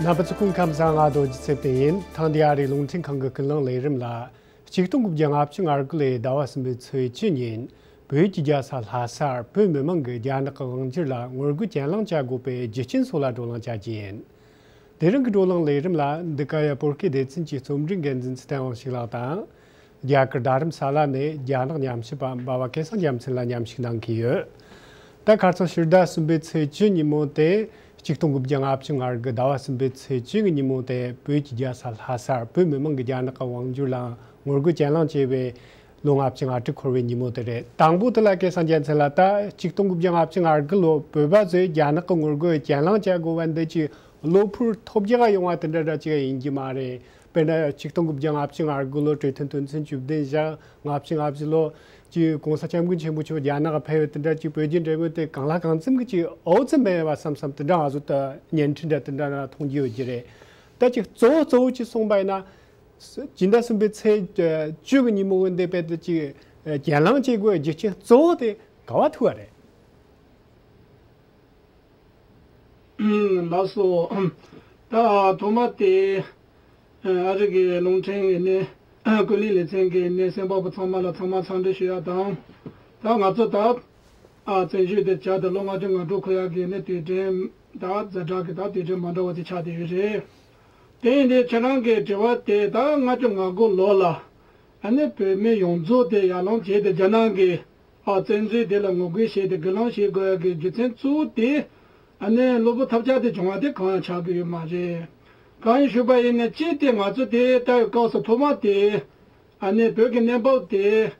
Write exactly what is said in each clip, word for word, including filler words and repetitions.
རྣམ་པ་ཚོ་སྐུ་ཁམས་བཟང་། ང་རྡོ་རྗེ་ཚེ་བརྟན་ཡིན། ཐེངས་འདིའི་ཨ་རིའི་རླུང་འཕྲིན་ཁང་གི་ཀུན་གླེང་ལས་རིམ་ལ། ཆིག་སྟོང་དགུ་བརྒྱ་ལྔ་བཅུ་ང་དགུ་ལོའི་ཟླ་བ་གསུམ་པའི་ཚེས་བཅུ་ཉིན་བོད་ཀྱི་རྒྱལ་ས་ལྷ་སར་བོད་མི་མང་གིས་རྒྱ་ནག་གི་དབང་སྒྱུར་ལ་ངོ་རྒོལ་གྱེན་ལངས་བྱ་དགོས་པའི་རྒྱུ་རྐྱེན་སོགས་ལ་བགྲོ་གླེང་བྱ་རྒྱུ་ཡིན། དེ་རིང་གི་བགྲོ་གླེང་ལས་རིམ་ལ་འདི་ག་ཡ་བོད་སྐད་སྡེ་ཚན་གྱི་རྩོམ་སྒྲིག་འགན་འཛིན་ཚེ་བརྟན་དབང་ཕྱུག་ལགས་དང་། རྒྱ་གར་རྡ་རམ་ས་ལ་ནས་རྒྱ་ནག་ཉམས་ཞིབ་པ་འབའ་བ་སྐལ་བཟང་རྒྱལ་མཚན་ལ་མཉམ་ཞུགས་གནང་གི་ཡོད། ད་ཁ་སང་ཕྱི་ཟླ་གསུམ་པའི་ཚེས་བཅུ་ཉིན་མོ་སྟེ། ཆིག་སྟོང་དགུ་བརྒྱ་ལྔ་བཅུ་ང་དགུ་ཟླ་བ་གསུམ་པའི་ཚེས་བཅུ་གི་ཉིན་མོ་སྟེ། བོད་ཀྱི་རྒྱལ་ས་ལྷ་སར་བོད་མི་མང་གིས་རྒྱ་ནག་གི་དབང་སྒྱུར་ལ་ངོ་རྒོལ་གྱེན་ལངས་བྱས་པའི་ལོ་ལྔ་བཅུ་ང་དྲུག་འཁོར་བའི་ཉིན་མོ་དེ་རེད། དང་པོ་དེ་ལ་སྐལ་བཟང་རྒྱལ་མཚན་ལ། ད་ཆིག་སྟོང་དགུ་བརྒྱ་ལྔ་བཅུ་ང་དགུ་ལོ་བོད་པ་ཚོས་རྒྱ་ནག་གི་ངོ་རྒོལ་གྱེན་ལངས་བྱ་དགོས་པ་འདི་ཅིག་གློ་བུར་ཐོལ་རྒྱག་ཡོང་བ་དེ་འདྲ་འདྲ་ཅིག་ཡིན་གྱི་མ་རེད། དཔེར་ན་ཆིག་སྟོང་དགུ་བརྒྱ་ལྔ་བཅུ་ང་དགུ་ལོ་གྲོས་མཐུན་དོན་ཚན་བཅུ་བདུན་བཞག། ལྔ་བཅུ་ང་བཞི་ལོ་ཅིག་གོང་ས་སྐྱབས་མགོན་ཆེན་པོ་མཆོག་རྒྱ་ནག་ཕེབས་པའི་དེ་འདྲ་ཅིག་བོད་རྒྱའི་འབྲེལ་བ་དེ་གང་ལ་གང་འཚམ་གྱི་ཅིག་འོས་འཚམ་མེད་པ་བསམ་བསམ་དེ་འདྲ་ང་ཚོ་ད་བརྙན་འཕྲིན་འདྲ་དེ་འདྲ་ན་མཐོང་རྒྱུ་ཡོད་ཀྱི་རེད། ད་ཅིག་གཙོ་བོ་གཙོ་བོ་ཅིག་གསུངས་པ་ཡིན་ན། སྦྱིན་བདག་གསུམ་པའི་ཚེས་བཅུ་གི་ཉིན་མོ་འོན་ཏེ་དཔེ་དེ་ཅིག་གྱེན་ལངས་བྱེད་དགོས་རྒྱུ་རྐྱེན་གཙོ་བོ་དེ་ག་བ་ཐུག་པ་རེད། ལགས་སོ། ད་ཐོག་མ་དེ། ཨ་རི་གི་རླུང་འཕྲིན་གྱི་ནི་ཀུན་གླེང་ལེ་ཚན་གྱི་ནི་གསན་པ་པོ་ཚང་མ་ལ་ཚང་མ་འཚམས་འདྲི་ཞུ་ཡ་དང་། ད་ང་ཚོ་ད་ཨ་བཙན་བྱོལ་དེ་བྱ་དེ་ལོ་ལྔ་བཅུ་ང་དྲུག་འཁོར་ཡ་གི་ནི་དུས་དྲན་ད་ཛ་དྲག་གི་ད་དུས་དྲན་མ་འདྲ་བ་དེ་ཆགས་བསྡད་ཡོད་རེད། དེ་ཡིན་དུས་ཁྱེད་རང་གི་དྲི་བ་དེ་ད་ལྔ་བཅུ་ང་དགུ་ལོ་ལ་ཨ་ནི་བོད་མི་ཡོངས་རྫོགས་དེ་ཡར་ལངས་བྱས་ཏེ་རྒྱ་ནག་གི་ཨ་བཙན་འཛུལ་དེ་ལ་ངོ་རྒོལ་བྱས་ཏེ་སྒེར་ལངས་བྱེད་དགོས་ཡ་གི་རྒྱུ་མཚན་གཙོ་བོ་དེ། ཨ་ནི་གློ་བུར་ཐོལ་རྒྱག་དེ་བྱུང་བ་དེ་གང་ཡང་ཆགས་ཀྱི་ཡོད་མ་རེད། གང་ཡིན་ཞུས་པ་ཡིན་ན་གཅིག་དེ་ང་ཚོ་དེ་ལྟ་བའི་སྐབས་སུ་ཐོག་མ་དེ། ཨ་ནི་བོད་ཀྱི་གནས་བབ་དེ།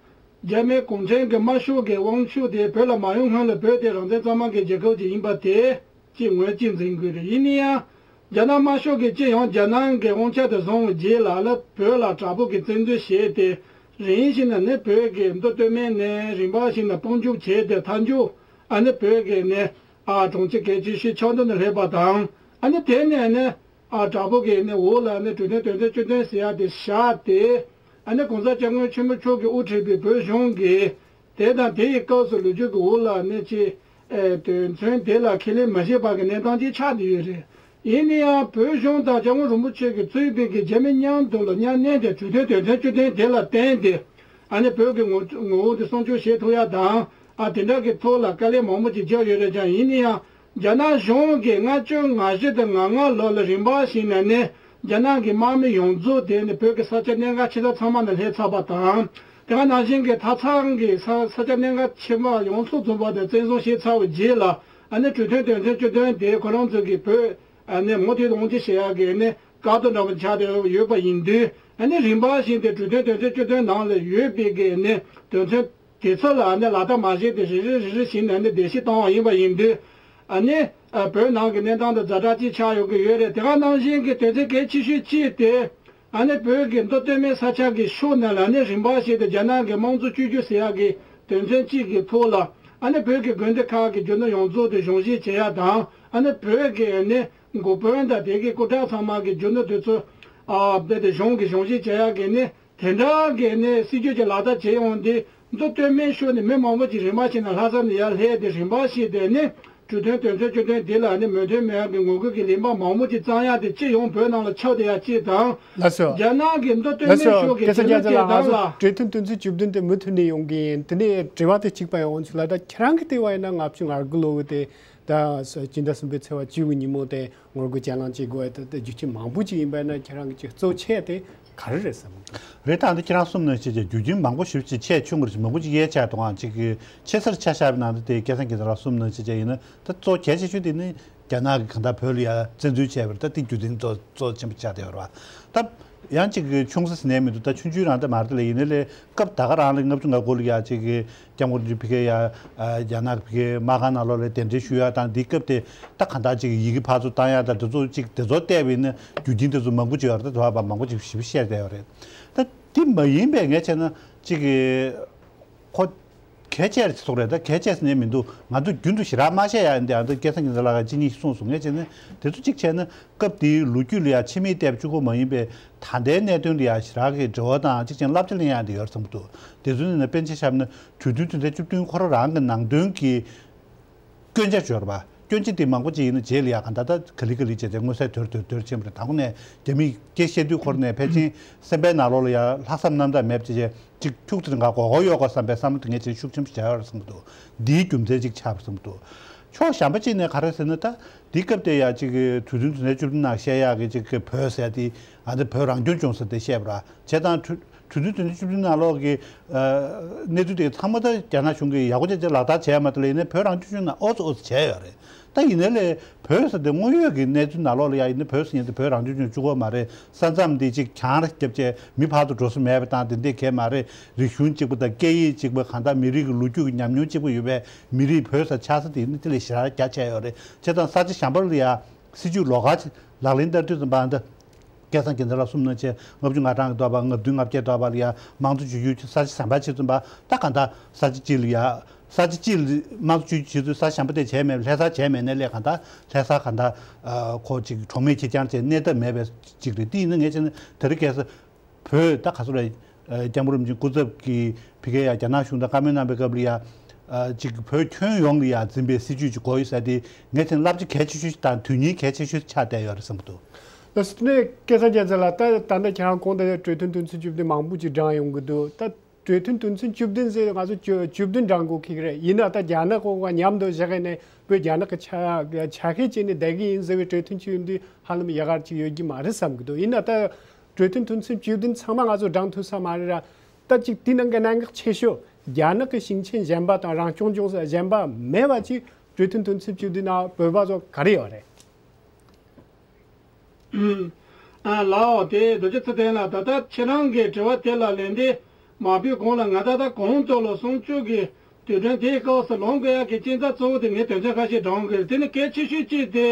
རྒྱ་མི་གུང་ཁྲན་གྱི་དམར་ཤོག་གི་དབང་ཤུགས་དེ་བོད་ལ་མ་ཡོང་སྔོན་ལ་བོད་དེ་རང་བཙན་གཙང་མ་གི་རྒྱལ་ཁབ་ཅིག་ཡིན་པ་དེ། ཅིག་ངོས་གཅིག་འཛིན་དགོས་རེད། ཡིན་ན་ཡང་། རྒྱ་ནག་དམར་ཤོག་གིས་སྤྱི་ཡོངས་རྒྱ་ནག་གི་དབང་ཆ་དེ་བཟུང་བའི་རྗེས་ལ་ལ་བོད་ལ་དྲག་པོ་གི་བཙན་འཛུལ་བྱས་ཏེ། རིམ་བཞིན་ནས་ནི་བོད་ཀྱི་མདོ་སྟོད་སྨད་ནས་རིམ་པ་བཞིན་ནས་སྤོ་འཇུག་བྱས་ཏེ་མཐའ་མཇུག་ཨ་ནི་བོད་ཀྱི་ནི་ཨ་གྲོང་ཁྱེར་གལ་ཆེ་ཤོས་ཁྱབ་མདོ་ནས་སླེབས་པ་དང་། ཨ་ནི་དེ་ནས་ནི་ཨ་དྲག་པོ་གི་ནི་འོག་ལ་ནི་གྲོས་མཐུན་དོན་ཚན་བཅུ་བདུན་ཟེར་ཡ་དེ་བཞག་སྟེ། ཨ་ནི་གོང་ས་སྐྱབས་མགོན་ཆེན་པོ་མཆོག་གིས་དབུ་ཁྲིད་པའི་བོད་གཞུང་གིས། དེ་དང་དེ་ཡི་སྐབས་སུ་ལོ་རྒྱུས་ཀྱི་འོག་ལ་ནི་ཅི། ཨེ་དོན་ཚན་དེ་ལ་ཁས་ལེན་མ་བྱས་པ་གི་གནས་སྟངས་ཅིག་ཆགས་བསྡད་ཡོད་རེད། ཡིན་ན་ཡང་བོད་གཞུང་དང་སྐྱབས་མགོན་རིན་པོ་ཆེ་གིས་གཙོས་པའི་གི་རྒྱ་མི་མཉམ་དུ་ལ་མཉམ་གནས་ཏེ་གྲོས་མཐུན་དོན་ཚན་བཅུ་བདུན་དེ་ལ་བརྟེན་ཏེ། ཨ་ནི་བོད་ཀྱི་ངོ་ངོ་བོ་དེ་སྲུང་སྐྱོབ་བྱེད་ཐུབ་ཡ་དང་། ཨ་དེ་འདྲ་གི་ཐོག་ལ་དཀའ་ལས་མང་པོ་ཅིག་བརྒྱབ་ཡོད་རེད་ཀྱང་། ཡིན་ན་ཡང་རྒྱ་ནག་གཞུང་གིས་ལྔ་བཅུ་ང་བཞི་དང་ང་ལྔ་ལོ་ལ་རིམ་པ་བཞིན་ནས་ནི་རྒྱ་ནག་གི་དམག་མི་ཡོངས་རྫོགས་དེ་ནི་བོད་ཀྱི་ས་ཆ་གནད་འགག་ཆེ་ས་ཚང་མ་ནས་སླེབས་ཚར་བ་དང་། དེ་ག་ནང་བཞིན་གྱི་མཐའ་མཚམས་ཀྱི་ས་ས་ཆ་གནད་འགག་ཆེ་བ་ཡོངས་སུ་རྫོགས་པ་དེ་བཙན་བཟུང་བྱས་ཚར་བའི་རྗེས་ལ། ཨ་ནི་གྲོས་མཐུན་དོན་ཚན་བཅུ་བདུན་དེ་ཁོ་རང་ཚོ་གིས་བོད་ཨ་ནི་མུ་མཐུད་དབང་སྒྱུར་བྱེད་ཡག་གི་ཨ་ནི་བཀག་སྡོམ་འདྲ་པོ་ཆགས་ཏེ་ཡོད་པ་ཡིན་དུས། ཨ་ནི་རིམ་པ་བཞིན་དེ་གྲོས་མཐུན་དོན་ཚན་བཅུ་བདུན་ནང་ལ་ཡོད་པའི་གི་ཨ་ནི་དོན་ཚན་དེ་ཚོ་ལ་ཨ་ནི་ལག་བསྟར་མ་བྱས་ཏེ་རེ་རེ་རེ་རེ་བཞིན་ཨ་ནི་བརྡལ་བཤིག་བཏང་བ་ཡིན་པ་ཡིན་དུས། ཨ་ནི་ཨ་བོད་ནང་གི་གནས་སྟངས་དེ་ཛ་དྲག་ཅིག་ཆགས་ཡོང་གི་ཡོད་རེད། དེ་ག་ནང་བཞིན་གྱི་དོན་ཚན་གལ་ཆེ་ཤོས་གཅིག་དེ། ཨ་ནི་བོད་ཀྱི་མདོ་སྟོད་སྨད་ས་ཆ་གི་ཕྱོགས་ནས་ལ་ཨ་ནི་རིམ་པ་བཞིན་དུ་རྒྱ་ནག་གི་དམངས་གཙོ་བཅོས་བསྒྱུར་ཟེར་ཡག་གི་དོན་ཚན་གཅིག་གི་ཐོག་ལ། ཨ་ནི་བོད་ཀྱི་དགོན་སྡེ་ཁག་གི་རྒྱུ་ནོར་ཡོངས་རྫོགས་དེ་གཞུང་བཞེས་བྱེད་ཡ་དང་། ཨ་ནི་བོད་ཀྱི་ཨ་ནི་འགོ་དཔོན་དང་དེ་གའི་སྐུ་དྲག་ཚང་མ་གི་རྒྱུ་ནོར་དེ་ཚོ་ཨ་བསྡད་དེ་གཞུང་གི་གཞུང་བཞེས་བྱེད་ཡ་གི་ནི་དེ་འདྲ་གི་ནི་སྲིད་ཇུས་ཀྱི་ལག་བསྟར་བྱེད་ཡོང་དུས། མདོ་སྟོད་སྨད་ཕྱོགས་ནས་མི་མང་པོ་ཅིག་རིམ་པ་བཞིན་ནས་ལྷ་ས་ནས་ཡར་སླེབས་ཏེ་རིམ་པ་བཞིན་དེ་ནི་གྲོས་མཐུན་དོན་ཚན་བཅུ་བདུན་དེ་ལ་ནི་མོས་མཐུན་མེད་པའི་ངོ་རྒོལ་གྱི་ལས་འབབ་མང་པོ་ཅིག་བརྩམས་ཡ་དེ་སྤྱི་ཡོངས་བོད་ནང་ལ་ཁྱབ་བསྡད་ཡ་གཅིག་དང་། ལགས་སོ། རྒྱ་ནག་གི་མདོ་སྟོད་ལགས་སྨད་སོ། ཕྱོགས་ཀྱི་སྐལ་བཟང་རྒྱལ་མཚན་ལགས། ང་ཚོ་གྲོས་མཐུན་དོན་ཚན་བཅུ་བདུན་དེ་མུ་མཐུད་ནས་ཡོང་གི་ཡིན། དེ་ནས་དྲི་བ་དེ་གཅིག་པ་ཡང་འོང་ཆོག་ལ། ད་ཁྱེད་རང་གི་ལྟ་བ་ཡིན་ན་ལྔ་བཅུ་ང་དགུ་ལོ་གི་དེ་ད་སྤྱི་ཟླ་གསུམ་པའི་ཚེས་པ་བཅུ་གི་ཉིན་མོ་དེ་ངོ་རྒོལ་གྱེན་ལངས་བྱེད་དགོས་ཡ་དེ་རྒྱུ་རྐྱེན་མང་པོ་ཅིག་ཡིན་པ་ཡིན་ན། ཁྱེད་རང་གི་ཅིག་གཙོ་ཆེ་དེ་ག་རེ་རེད་བསམ་གི། རེད། ད་འདི་ཁྱེད་རང་གསུངས་ནང་བཞིན་ཅིག་རྒྱུ་རྐྱེན་མང་པོ་ཞེ་པོ་ཅིག་ཆེ་ཆུང་གི་རེད། མང་པོ་ཅིག་དབྱེ་ཆ་དང་ཅིག་གི་ཆེ་སར་ཆ་བཞག་པའི་ནང་དུ་དེ་སྐལ་བཟང་རྒྱལ་མཚན་ལགས་གསུངས་ནང་བཞིན་ཅིག་ཡིན་ན། ད་གཙོ་གལ་ཆེ་ཤོས་དེ་ནི་རྒྱ་ནག་གིས་གང་ལྟར་བོད་ལ་ཡ་བཙན་འཛུལ་བྱས་པ་རེད། ད་དེ་རྒྱུ་མཚན་གཙོ་གཙོ་ཆེན་པོ་ཆགས་བསྡད་ཡོད་རེད་བ། ད་ཡང་ཅིག་གི་ཆུང་ས་ཟེར་ནས་མི་འདུག་ད་ཆུང་ཆུང་རང་ད་མ་རེད། དེ་ལ་ཡིན་ནའི་ལས་སྐབས་ད་ག་རང་ལ་ལྔ་བཅུ་ང་དགུ་ལ་ཡ་ཅིག་གི་སྐྱབས་མགོན་རིན་པོ་ཆེ་ཕ་གིར་ཡ་རྒྱ་ནག་གི་ཕ་གིའི་དམག་ཁང་ནང་ལོགས་ལ་གདན་འདྲེན་ཞུ་ཡ་དང་། འདིའི་སྐབས་དེ་ད་གང་ལྟར་ཅིག་ཡི་གེ་ཕར་ཚུར་བཏང་ཡ་དང་དེ་ཚོ་ཅིག་དེ་ཚོ་བལྟས་པ་ཡིན་ན་རྒྱུ་རྐྱེན་དེ་ཚོ་མང་པོ་ཅིག་ཡོད་རེད། ད་དུ་བ་མང་པོ་ཅིག་ཞིབ་བཤད་བསྡད་ཡོད་རེད། ད་དེ་མ་ཡིན་པའི་ངས་བྱས་ན་ཅིག་གི་ཁོ་གལ་ཆེ་རེད་ཟེར་རེད། ད་གལ་ཆེ་ཟེར་ནས་མི་འདུག་ང་ཚོ་རྒྱུན་དུ་ཞེ་དྲག་མ་བཤད་ཡ་འདི། ཨ་ད་སྐལ་བཟང་རྒྱལ་མཚན་ལགས་ཀྱིས་གཅིག་གཉིས་ཤིག་གསུངས་སོང་། ངས་བྱས་ན་དེ་ཚོ་གཅིག་བྱས་ན་སྐབས་དེའི་ལོ་རྒྱུས་ལ་ཡ་ཕྱི་མིག་བལྟས་པ་གཅིག་པོ་མ་ཡིན་པའི་ད་ལྟའི་གནད་དོན་ལ་ཡ་ཞེ་དྲག་གི་འབྲེལ་བ་དང་གཅིག་བྱས་ན་བསླབ་བྱ་ལེན་ཡ་འདི་ཡོད་རེད་བསམ་གྱི་འདུག་དེ་ཚོ་ནི་ན་དཔེར་ཆ་བཞག་ན་གྲོས་མཐུན་དོན་ཚན་བཅུ་བདུན་ཁོ་རང་རང་གི་ནང་དོན་གྱི་སྐྱོན་ཆ་འབྱོར་བ། སྐྱོན་ཅི་དེ་མང་པོ་ཅིག་ཡིན་ན་རྗེས་ལ་ཡ་ག་འདྲ་ད་ག་ལེ་ག་ལེ་བྱས་ཏེ་མངོན་གསལ་དོད་དོད་དོད་ཕྱིན་པ་རེད། ད་གོང་ནས་རྒྱ་མིས་སྐད་བཤད་དུས་ཁོ་རང་ནས་ཕལ་ཆེར་སེམས་པའི་ནང་ལོགས་ལ་ཡ་ལྷག་བསམ་རྣམ་དག་མེད་པ་ཅིག་བྱས་ཅིག་ཁྱུག་ཙམ་ག་མགོ་སྐོར་གཡོག་དགོས་བསམ་པའི་བསམ་བློ་དེ་ངས་ཅིག་ཤུགས་ཆེན་པོ་བྱས་ཡོད་རེད་བསམ་གྱི་འདུག་འདིའི་རྒྱུ་མཚན་ཅིག་ཆགས་པ་བསམ་གྱི་འདུག་ཕྱོགས་གཞན་པ་ཅིག་ནས་ག་རེ་ཟེར་ན། ད་འདི་སྐབས་དེ་ཡ་ཅིག་གྲོས་མཐུན་དོན་ཚན་བཅུ་བདུན་ནང་བཤད་ཡག་གི་ཅིག་གི་བོད་ཟེར་དེ་ཨ་ནི་བོད་རང་སྐྱོང་ལྗོངས་ཟེར་དེ་བཤད་པ་ར་བྱས་ཙང་། གྲོས་གྲོས་མཐུན་དོན་ཚན་བཅུ་བདུན་ནང་ལོགས་ཀྱི་ཨ་གནས་ཚུལ་དེ་ཚང་མ་ད་རྒྱ་ནག་གཞུང་གིས་ཡག་པོ་བྱས་བྱས་ལག་བསྟར་བྱས་མ་ཐུབ་ལ། ཡིན་ནའི་བོད་རང་སྐྱོང་ལྗོངས་ནང་ཨོ་ཙི་ཨོ་ཙི་བྱས་ཡོད་རེད། ད་ཡིན་ནའི་ལས་བོད་ཟེར་དེ་དངོས་ཡོད་ཀྱི་གནས་ཚུལ་ནང་ལོགས་ལ་ཡ་ཡིན་ན་བོད་ཟེར་མཁན་དེ་བོད་རང་སྐྱོང་ལྗོངས་གཅིག་པོ་མ་རེད། ས་མཚམས་འདི་གཅིག་གྱང་ར་བརྒྱབ་བྱས་མི་ཕར་ཚུར་འགྲོ་ས་མེད་པ་དང་དེ་འདྲས་གང་མ་རེད། རིག་གཞུང་གཅིག་པ་དང་སྐད་ཡིག་གཅིག་པ། གང་ལྟར་མི་རིགས་ཀྱི་ལོ་རྒྱུས་ཀྱི་ཉམས་མྱོང་གཅིག་པ་ཡོད་པའི་མི་རིགས་བོད་ས་ཆགས་ས་དེ་ཡིན་ན་དེ་ལས་ཞེ་དྲག་རྒྱ་ཆེ་ཡོད་རེད། བྱས་ཙང་ས་ཆ་གཞན་པ་ལ་ཡ་སྲིད་ཇུས་ལོགས་ཀ་ལག་ལེན་བསྟར་དུས་ཙམ་པ་འདི། སྐལ་བཟང་རྒྱལ་མཚན་ལགས་གསུངས་ནང་བཞིན་ལྔ་བཅུ་ང་གྲངས་ཀྱི་ཐོག་པ་ལྔ་བདུན་ལྔ་བརྒྱད་ཐོག་པ་ལ་ཡ་དམངས་གཙོ་བཅོས་བསྒྱུར་ས་ཆ་གཞན་པ་ཕྱིར་ཚུན་པ་ད་ག་འདྲ་ས་ཆ་གཅིག་ལ་ཡ་ས་ཆ་གཅིག་ལ་དམངས་གཙོ་བཅོས་བསྒྱུར་བྱེད་དུས་ས་ཆ་གཞན་པ་དེ་བྱས་མེད། ལྷ་ས་བྱས་མེད་ནའི་ལས་ག་འདྲ་ལྷ་ས་ག་འདྲ་ཁོ་ཅིག་གྲོང་མིས་ཁེར་རྐྱང་བྱས་གནས་སྟབས་མེད་པའི་ཅིག་རེད། དེ་ཡིན་ན་ངས་བྱས་ན་དེ་རིང་ཁ་སང་བོད་ད་ག་ཚོད་རེད། སྐྱབས་མགོན་རིན་པོ་ཆེ་སྐུ་ཚབ་ཀྱིས་ཕ་གིར་ཡ་རྒྱ་ནག་གཞུང་དང་བཀའ་མོལ་གནང་པའི་སྐབས་ལ་ཡ། ཅིག་བོད་ཁྱོན་ཡོངས་ལ་ཡ་འཛིན་པའི་སྲིད་ཇུས་ཅིག་དགོས་ཡོད་ཟེར་དེ་ངས་བྱས་ན་བསླབ་བྱ་གལ་ཆེ་ཤོས་ཤིག་དང་དོན་སྙིང་གལ་ཆེ་ཤོས་ཆགས་བསྡད་ཡོད་རེད་བསམ་གྱི་འདུག་ལགས་སོ། དེ་ནས་སྐལ་བཟང་རྒྱལ་མཚན་ལགས། ད་ད་ལྟ་ཁྱེད་རང་གོང་དུ་གྲོས་མཐུན་དོན་ཚན་བཅུ་བདུན་མང་པོ་ཅིག་བགྲངས་ཡོང་གི་འདུག་ད་གྲོས་མཐུན་དོན་ཚན་བཅུ་བདུན་ཟེར་ང་ཚོ་བཅུ་བཅུ་བདུན་བགྲངས་དགོས་ཀྱི་རེད། ཡིན་ན་ད་རྒྱ་ནག་གི་མཉམ་དུ་བཞག་ནས་བོད་རྒྱ་ནག་གི་ཆ་ཆ་ཤས་བྱས་ནས་བསྡད་ཀྱི་ཡིན་ཟེར་བའི་གྲོས་མཐུན་བཅུ་བདུན་ཧ་ལམ་ཡག་ག་ཅིག་ཡོད་ཀྱི་མ་རེད་བསམ་གྱི་འདུག་ཡིན་ན་ད་གྲོས་མཐུན་དོན་ཚན་བཅུ་བདུན་ཚང་མ་ང་ཚོ་བགྲངས་ཐུབ་ས་མ་རེད་ར། ད་ཅིག་དེའི་ནང་གི་གནད་འགག་ཆེ་ཤོས་རྒྱ་ནག་གི་ཞིང་ཆེན་གཞན་པ་དང་རང་སྐྱོང་ལྗོངས་གཞན་པ་མེད་པ་ཅིག་གྲོས་མཐུན་དོན་ཚན་བཅུ་བདུན་ནང་བོད་པ་ཚོ་ག་རེ་ཡོད་རེད། ཨ་ལའོ་དེ་རྡོ་རྗེ་ཚེ་བརྟན་ལགས། ད་ལྟ་ཁྱེད་རང་གི་དྲི་བ་དེ་ལ་ལན་འདེབས་མ་ཕུལ་གོང་ལ་ང་ད་ལྟ་གོང་དུ་ལ་གསུམ་བཅུ་གི་དུས་དྲན་དེའི་སྐབས་སུ་ལངས་དགོས་ཡག་གི་རྐྱེན་རྩ་གཙོ་བོ་དེ་ངས་དོན་ཚན་ཁ་ཤས་བགྲང་དགོས་རེད། དེ་ནི་གལ་ཆེ་ཤོས་གཅིག་དེ་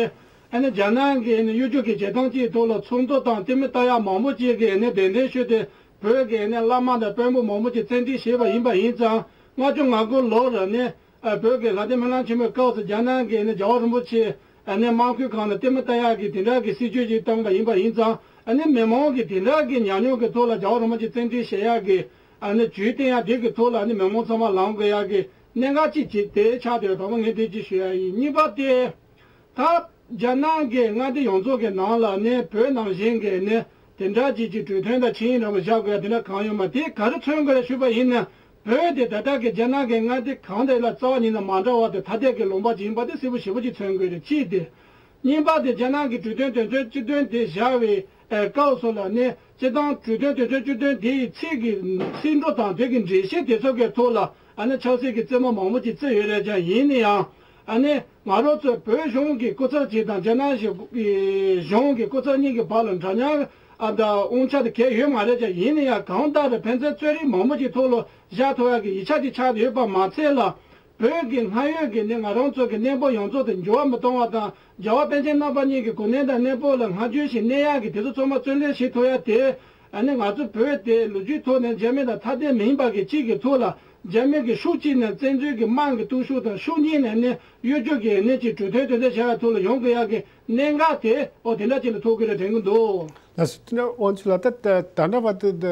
ཨ་ནི་རྒྱ་ནག་གི་ཨ་ནི་གཡོ་སྒྱུ་གི་བྱེད་སྟངས་གཅིག་ཐོག་ལ་ཚོགས་འདུ་དང་ལྟད་མོ་ལྟ་ཡག་མང་པོ་ཅིག་གིས་ཨ་ནི་གདན་འདྲེན་ཞུས་ཏེ་བོད་ཀྱི་ཨ་ནི་བླ་མ་དང་དཔོན་པོ་མང་པོ་ཅིག་བཙན་ཁྲིད་བྱས་པ་ཡིན་པ་ཡིན་ཙང་། ལྔ་བཅུ་ང་དགུ་ལོར་ཨ་ནི་ཨ་བོད་ཀྱི་ལྷ་ལྡན་སྨོན་ལམ་ཆེན་མོའི་སྐབས་སུ་རྒྱ་ནག་གིས་ནི་རྒྱལ་བ་རིན་པོ་ཆེ་ཨ་ནི་དམག་ཁུལ་ཁང་ནང་ལྟད་མོ་ལྟ་ཡག་གི་དེ་འདྲ་གི་སྲིད་ཇུས་ཅིག་བཏིང་པ་ཡིན་པ་ཡིན་ཙང་། ཨ་ནི་མི་མང་གི་དེ་འདྲ་གི་ཉམས་མྱོང་གི་ཐོག་ལ་རྒྱལ་བ་རིན་པོ་ཆེ་བཙན་ཁྲིད་བྱེད་ཡག་གི་ཨ་ནི་ཇུས་བཏིང་ཡག་དེ་གི་ཐོག་ལ་ཨ་ནི་མི་མང་ཚང་མ་ལངས་དགོས་ཡག་གི་གནད་འགག་ཅིག་ཅིག་དེ་ཆགས་བསྡད་ཡོད། དང་པོ་ངས་དེ་ཅིག་ཞུ་ཡག་ཡིན། གཉིས་པ་དེ། ད་རྒྱ་ནག་གི་མངའ་སྡེ་ཡོངས་རྫོགས་ཀྱི་ནང་ལ་ནི་བོད་ནང་བཞིན་གྱི་ནི་དེ་འདྲ་ཅིག་གི་གྲོས་མཐུན་དང་ཆིངས་ཡིག་འདྲ་པོ་བཞག་དགོས་ཡ་དེ་འདྲ་གང་ཡོད་མ། དེ་ག་རེ་མཚོན་དགོས་རེད་ཞུས་པ་ཡིན་ན། བོད་དེ་ད་ལྟ་གི་རྒྱ་ནག་གི་མངའ་སྡེ་གང་དེ་ལ་རྩ་བ་ཉིད་ནས་མ་འདྲ་བ་དེ་ཐ་དད་ཀྱི་ལུང་པ་ཅིག་ཡིན་པ་དེ་གསལ་པོ་ཞེ་པོ་ཅིག་མཚོན་དགོས་རེད། གཅིག་དེ། གཉིས་པ་དེ་རྒྱ་ནག་གི་གྲོས་མཐུན་དོན་ཚན་བཅུ་བདུན་དེ་བཞག་པའི་ཨེ་སྐབས་སུ་ལ་ནི་སྤྱིར་བཏང་གྲོས་མཐུན་དོན་ཚན་བཅུ་བདུན་དེ་ཡི་ཚིག་གི་ཚིག་འབྲུ་དང་དེ་གི་འགྲེལ་བཤད་དེ་ཚོ་གི་ཐོག་ལ་ཨ་ནི་ཆབ་སྲིད་ཀྱི་རྩེད་མོ་མང་པོ་ཅིག་རྩེས་ཡོད་རེད་ཀྱང་། ཡིན་ན་ཡང་ཨ་ནི་ང་རང་ཚོའི་བོད་གཞུང་གི་སྐུ་ཚབ་ཅིག་དང་རྒྱ་ནག་གཞུང་གི་སྐུ་ཚབ་གཉིས་ཀྱི་བར་ལ་འདྲ་མཉམ་ཨ་ད་དབང་ཆ་དེ་གལ་ཡོད་མ་རེད་ཀྱང་། ཡིན་ན་ཡང་གང་ལྟར་ཕན་ཚུན་རྩོད་རིགས་མང་པོ་ཅིག་ཐོག་ལ་བཞག་ཐུབ་ཡག་གི་ཡིག་ཆ་ཅིག་ཆགས་ཡོད་པ་མ་ཚད་ལ། བོད་ཀྱི་སྔར་ཡོད་ཀྱི་ནི་ང་རང་ཚོ་གི་གནས་བབ་ཡོངས་རྫོགས་དེ་འགྱུར་བ་མི་གཏོང་བ་དང་། རྒྱལ་བ་པཎ་ཆེན་རྣམ་པ་གཉིས་ཀྱི་གོ་གནས་དང་གནས་བབ་ལ་སྔ་འགྱུར་ཞིག་གནས་ཡག་གི་དེ་ཚོ་ཚང་མ་བརྩོན་ལེན་བྱེད་ཐུབ་ཡ་དེ། ཨ་ནི་ང་ཚོ་བོད་དེ་ལོ་རྒྱུས་ཐོག་ནས་རྒྱ་མི་དང་ཐ་དད་མིན་པ་གི་གཅིག་གི་ཐོག་ལ་རྒྱ་མི་གི་ཤུགས་གཅིག་ནས་བཙན་འཛུལ་གྱི་དམག་གི་སྟོབས་ཤུགས་དང་། ཤུགས་གཉིས་ནས་ནི་གཡོ་སྒྱུ་གི་ནི་ཅིག་གྲོས་མཐུན་དོན་ཚན་བཞག་ཡ་ཐོག་ལ་ཡོང་དགོས་ཡ་གི་གནད་འགག་དེ་འོ་དེ་འདྲ་ཅིག་ལ་ཐུག་གི་རེད་དྲན་གི་འདུག་ལགས་སོ། དེ་ནས་དབང་ཕྱུག་ལགས། ད་ད་ད་ལྟ་བར་དུ་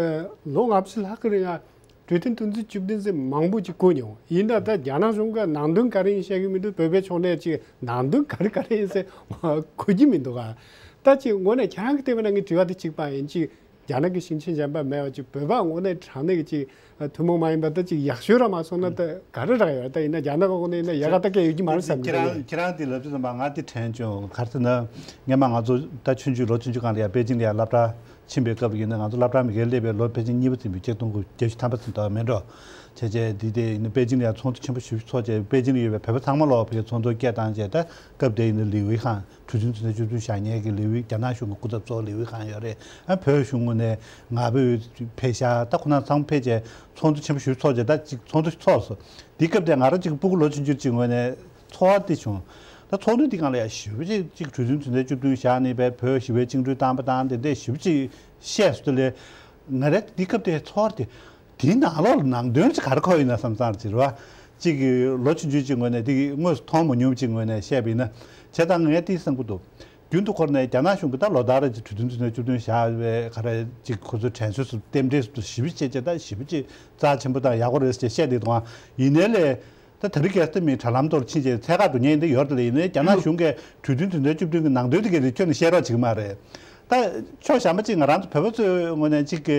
ལོ་ལྔ་བཅུ་ལྷག་གི་རིང་ཡང་གྲོས་མཐུན་དོན་ཚན་བཅུ་བདུན་ཟེར་མང་པོ་ཅིག་གོ་མྱོང་། ཡིན་ད་ལྟ་རྒྱ་ནག་གཞུང་གི་ནང་དོན་ག་རེ་ཡིན་ཤེས་ཀྱི་མི་འདུག་བོད་པའི་ཕྱོགས་ནས་ཅིག་ནང་དོན་ག་རེ་ག་རེ་ཡིན་ཟེར་གོ་གི་མི་འདུག་ག་ད་ཅིག་ངོས་ནས་ཁྱེད་རང་གི་བལྟས་པ་ན་ངའི་དྲི་བ་དེ་གཅིག་པ་ཡིན། ཅིག་རྒྱ་ནག་གི་ཞིང་ཆེན་གཞན་པ་མེད་པ་ཅིག་བོད་པ་ངོས་ནས་དྲང་གནས་ཀྱི་ཅིག་ཐུན་མོང་མ་ཡིན་པ་ད་ཅིག་ཡག་ཤོས་ར་མ་སོང་ན་ད་ག་རེ་རག་ཡོད། ད་ཡིན་ན་རྒྱ་ནག་གི་ངོས་ནས་ཡིན་ན་ཡག་ག་ད་སྐད་ཡོད་ཀྱི་མ་རེད་བསམ་གྱི་འདུག་ཁྱེད་རང་ཁྱེད་རང་དེ་ལབ་དུས་ཙམ་པ་ང་དེ་དྲན་བྱུང་། ག་རེ་ཟེར་ན་སྔོན་མ་ང་ཚོ་ད་ཆུང་ཆུང་ལོ་ཆུང་ཆུང་སྒང་ལ་ཡ་པེ་ཅིང་ལ་ཡ་སློབ་གྲྭ་ཕྱིན་པའི་སྐབས་ལ་ཡིན་ན། ང་ཚོ་སློབ་གྲྭ་མ་གིར་སླེབས་པའི་ལོ་ཕལ་ཆེར་གཉིས་པ་ཙམ་ཡོད། ཆིག་སྟོང་དགུ་བརྒྱད་ཅུ་ཐམ་པ་ཙམ་དུ་མེད་འགྲོ། བྱས་བྱས་འདི་དེ་ཡིན་ན་པེ་ཅིང་ལ་ཡ་ཚོགས་འདུ་ཆེན་པོ་ཞེ་པོ་ཅིག་ཚོགས་བྱས། པེ་ཅིང་ལ་ཡོད་པའི་བོད་པ་ཚང་མ་ལོག་ཕ་གིར་ཚོགས་འདུར་སྐད་བཏང་བྱས། ད་སྐབས་དེ་ཡིན་ན་ལི་ཝེ་ཁང་། གྲོས་མཐུན་དོན་ཚན་བཅུ་བདུན་བཞག་མཁན་གྱི་ལི་ཝེ། རྒྱ་ནག་གཞུང་གི་སྐུ་ཚབ་གཙོ་བོ་ལི་ཝེ་ཁང་ཡོད་རེད། ཨ་བོད་གཞུང་ངོས་ནས་ང་ཕོད་ཕེབས་ཤག་ད་ཁོ་རང་ཚང་མ་ཕེབས་བྱས་ཚོགས་འདུ་ཆེན་པོ་ཞེ་པོ་ཅིག་ཚོགས་བྱས། ད་ཅིག་ཚོགས་འདུ་ཚོགས་སོང་། དེ་སྐབས་དེ་ང་རང་ཅིག་སྤུ་གུ་ལོ་ཆུང་ཆུང་ཅིག་ངོས་ནས་ཚོར་བ་དེ་བྱུང་། ད་ཚོགས་འདུ་དེ་སྒང་ལ་ཡ་ཞེ་པོ་ཅིག་ཅིག་གྲོས་མཐུན་དོན་ཚན་བཅུ་བདུན་བཞག་ནས་བོད་ཞི་བའི་བཅིངས་འགྲོལ་བཏང་པ་དང་དེ་འདྲས་ཞེ་པོ་ཅིག་བཤད་སོང་། དེ་ལས་ང་རང་དེ་སྐབས་དེ་ཚོར་བ་དེ། དེའི་ནང་ལོགས་ལ་ནང་དོན་ཅིག་ག་རེ་འཁོར་ཡོད་ན་བསམ་བསམ་ཅིག་རེད་བ། ཅིག་གི་ལོ་ཆུང་ཆུང་ཅིག་ངོས་ནས་དེ་གི་དངོས་སུ་མཐོང་མ་མྱོང་ཅིག་ངོས་ནས་བཤད་པ་ཡིན་ན། བྱས་ཙང་ངས་དེ་བསམ་གྱི་འདུག་རྒྱུན་དུ་ཁོ་རང་ནས་རྒྱ་ནག་གཞུང་གིས་ད་ལོ་ལྟར་ཅིག་གྲོས་མཐུན་དོན་ཚན་བཅུ་བདུན་བཞག་པའི་ག་རེ་ཅིག་ཁོ་ཚོའི་དྲན་གསོ་སུ་རྟེན་འབྲེལ་སུ་ཞེ་པོ་ཅིག་བྱས་བྱས། ད་ཞེ་པོ་ཅིག་རྩ་ཆེན་པོ་དང་ཡག་པོ་རེད་ཅེས་བཤད་བསྡད་འདུག་ཨ་ཡིན་ནའི་ལས། ད་དེ་རིང་གལ་སྲིད་མི་དྲ་ལམ་ཐོག་ཕྱིན་རྗེས་ཚད་བཀག་ཏུ་ཉན་འདི་ཡོད་རེད་ལ། ཡིན་ནའི་རྒྱ་ནག་གཞུང་གིས་གྲོས་མཐུན་དོན་ཚན་བཅུ་བདུན་གྱི་ནང་དོན་དེ་གའི་རིགས་ཁྱོན་ནས་བཤད་རོགས་བྱེད་ཀྱི་མ་རེད། ད་ཕྱོགས་གཞན་པ་གཅིག་ང་རང་ཚོ་བོད་པ་ཚོའི་ངོས་ནས་གཅིག་གི་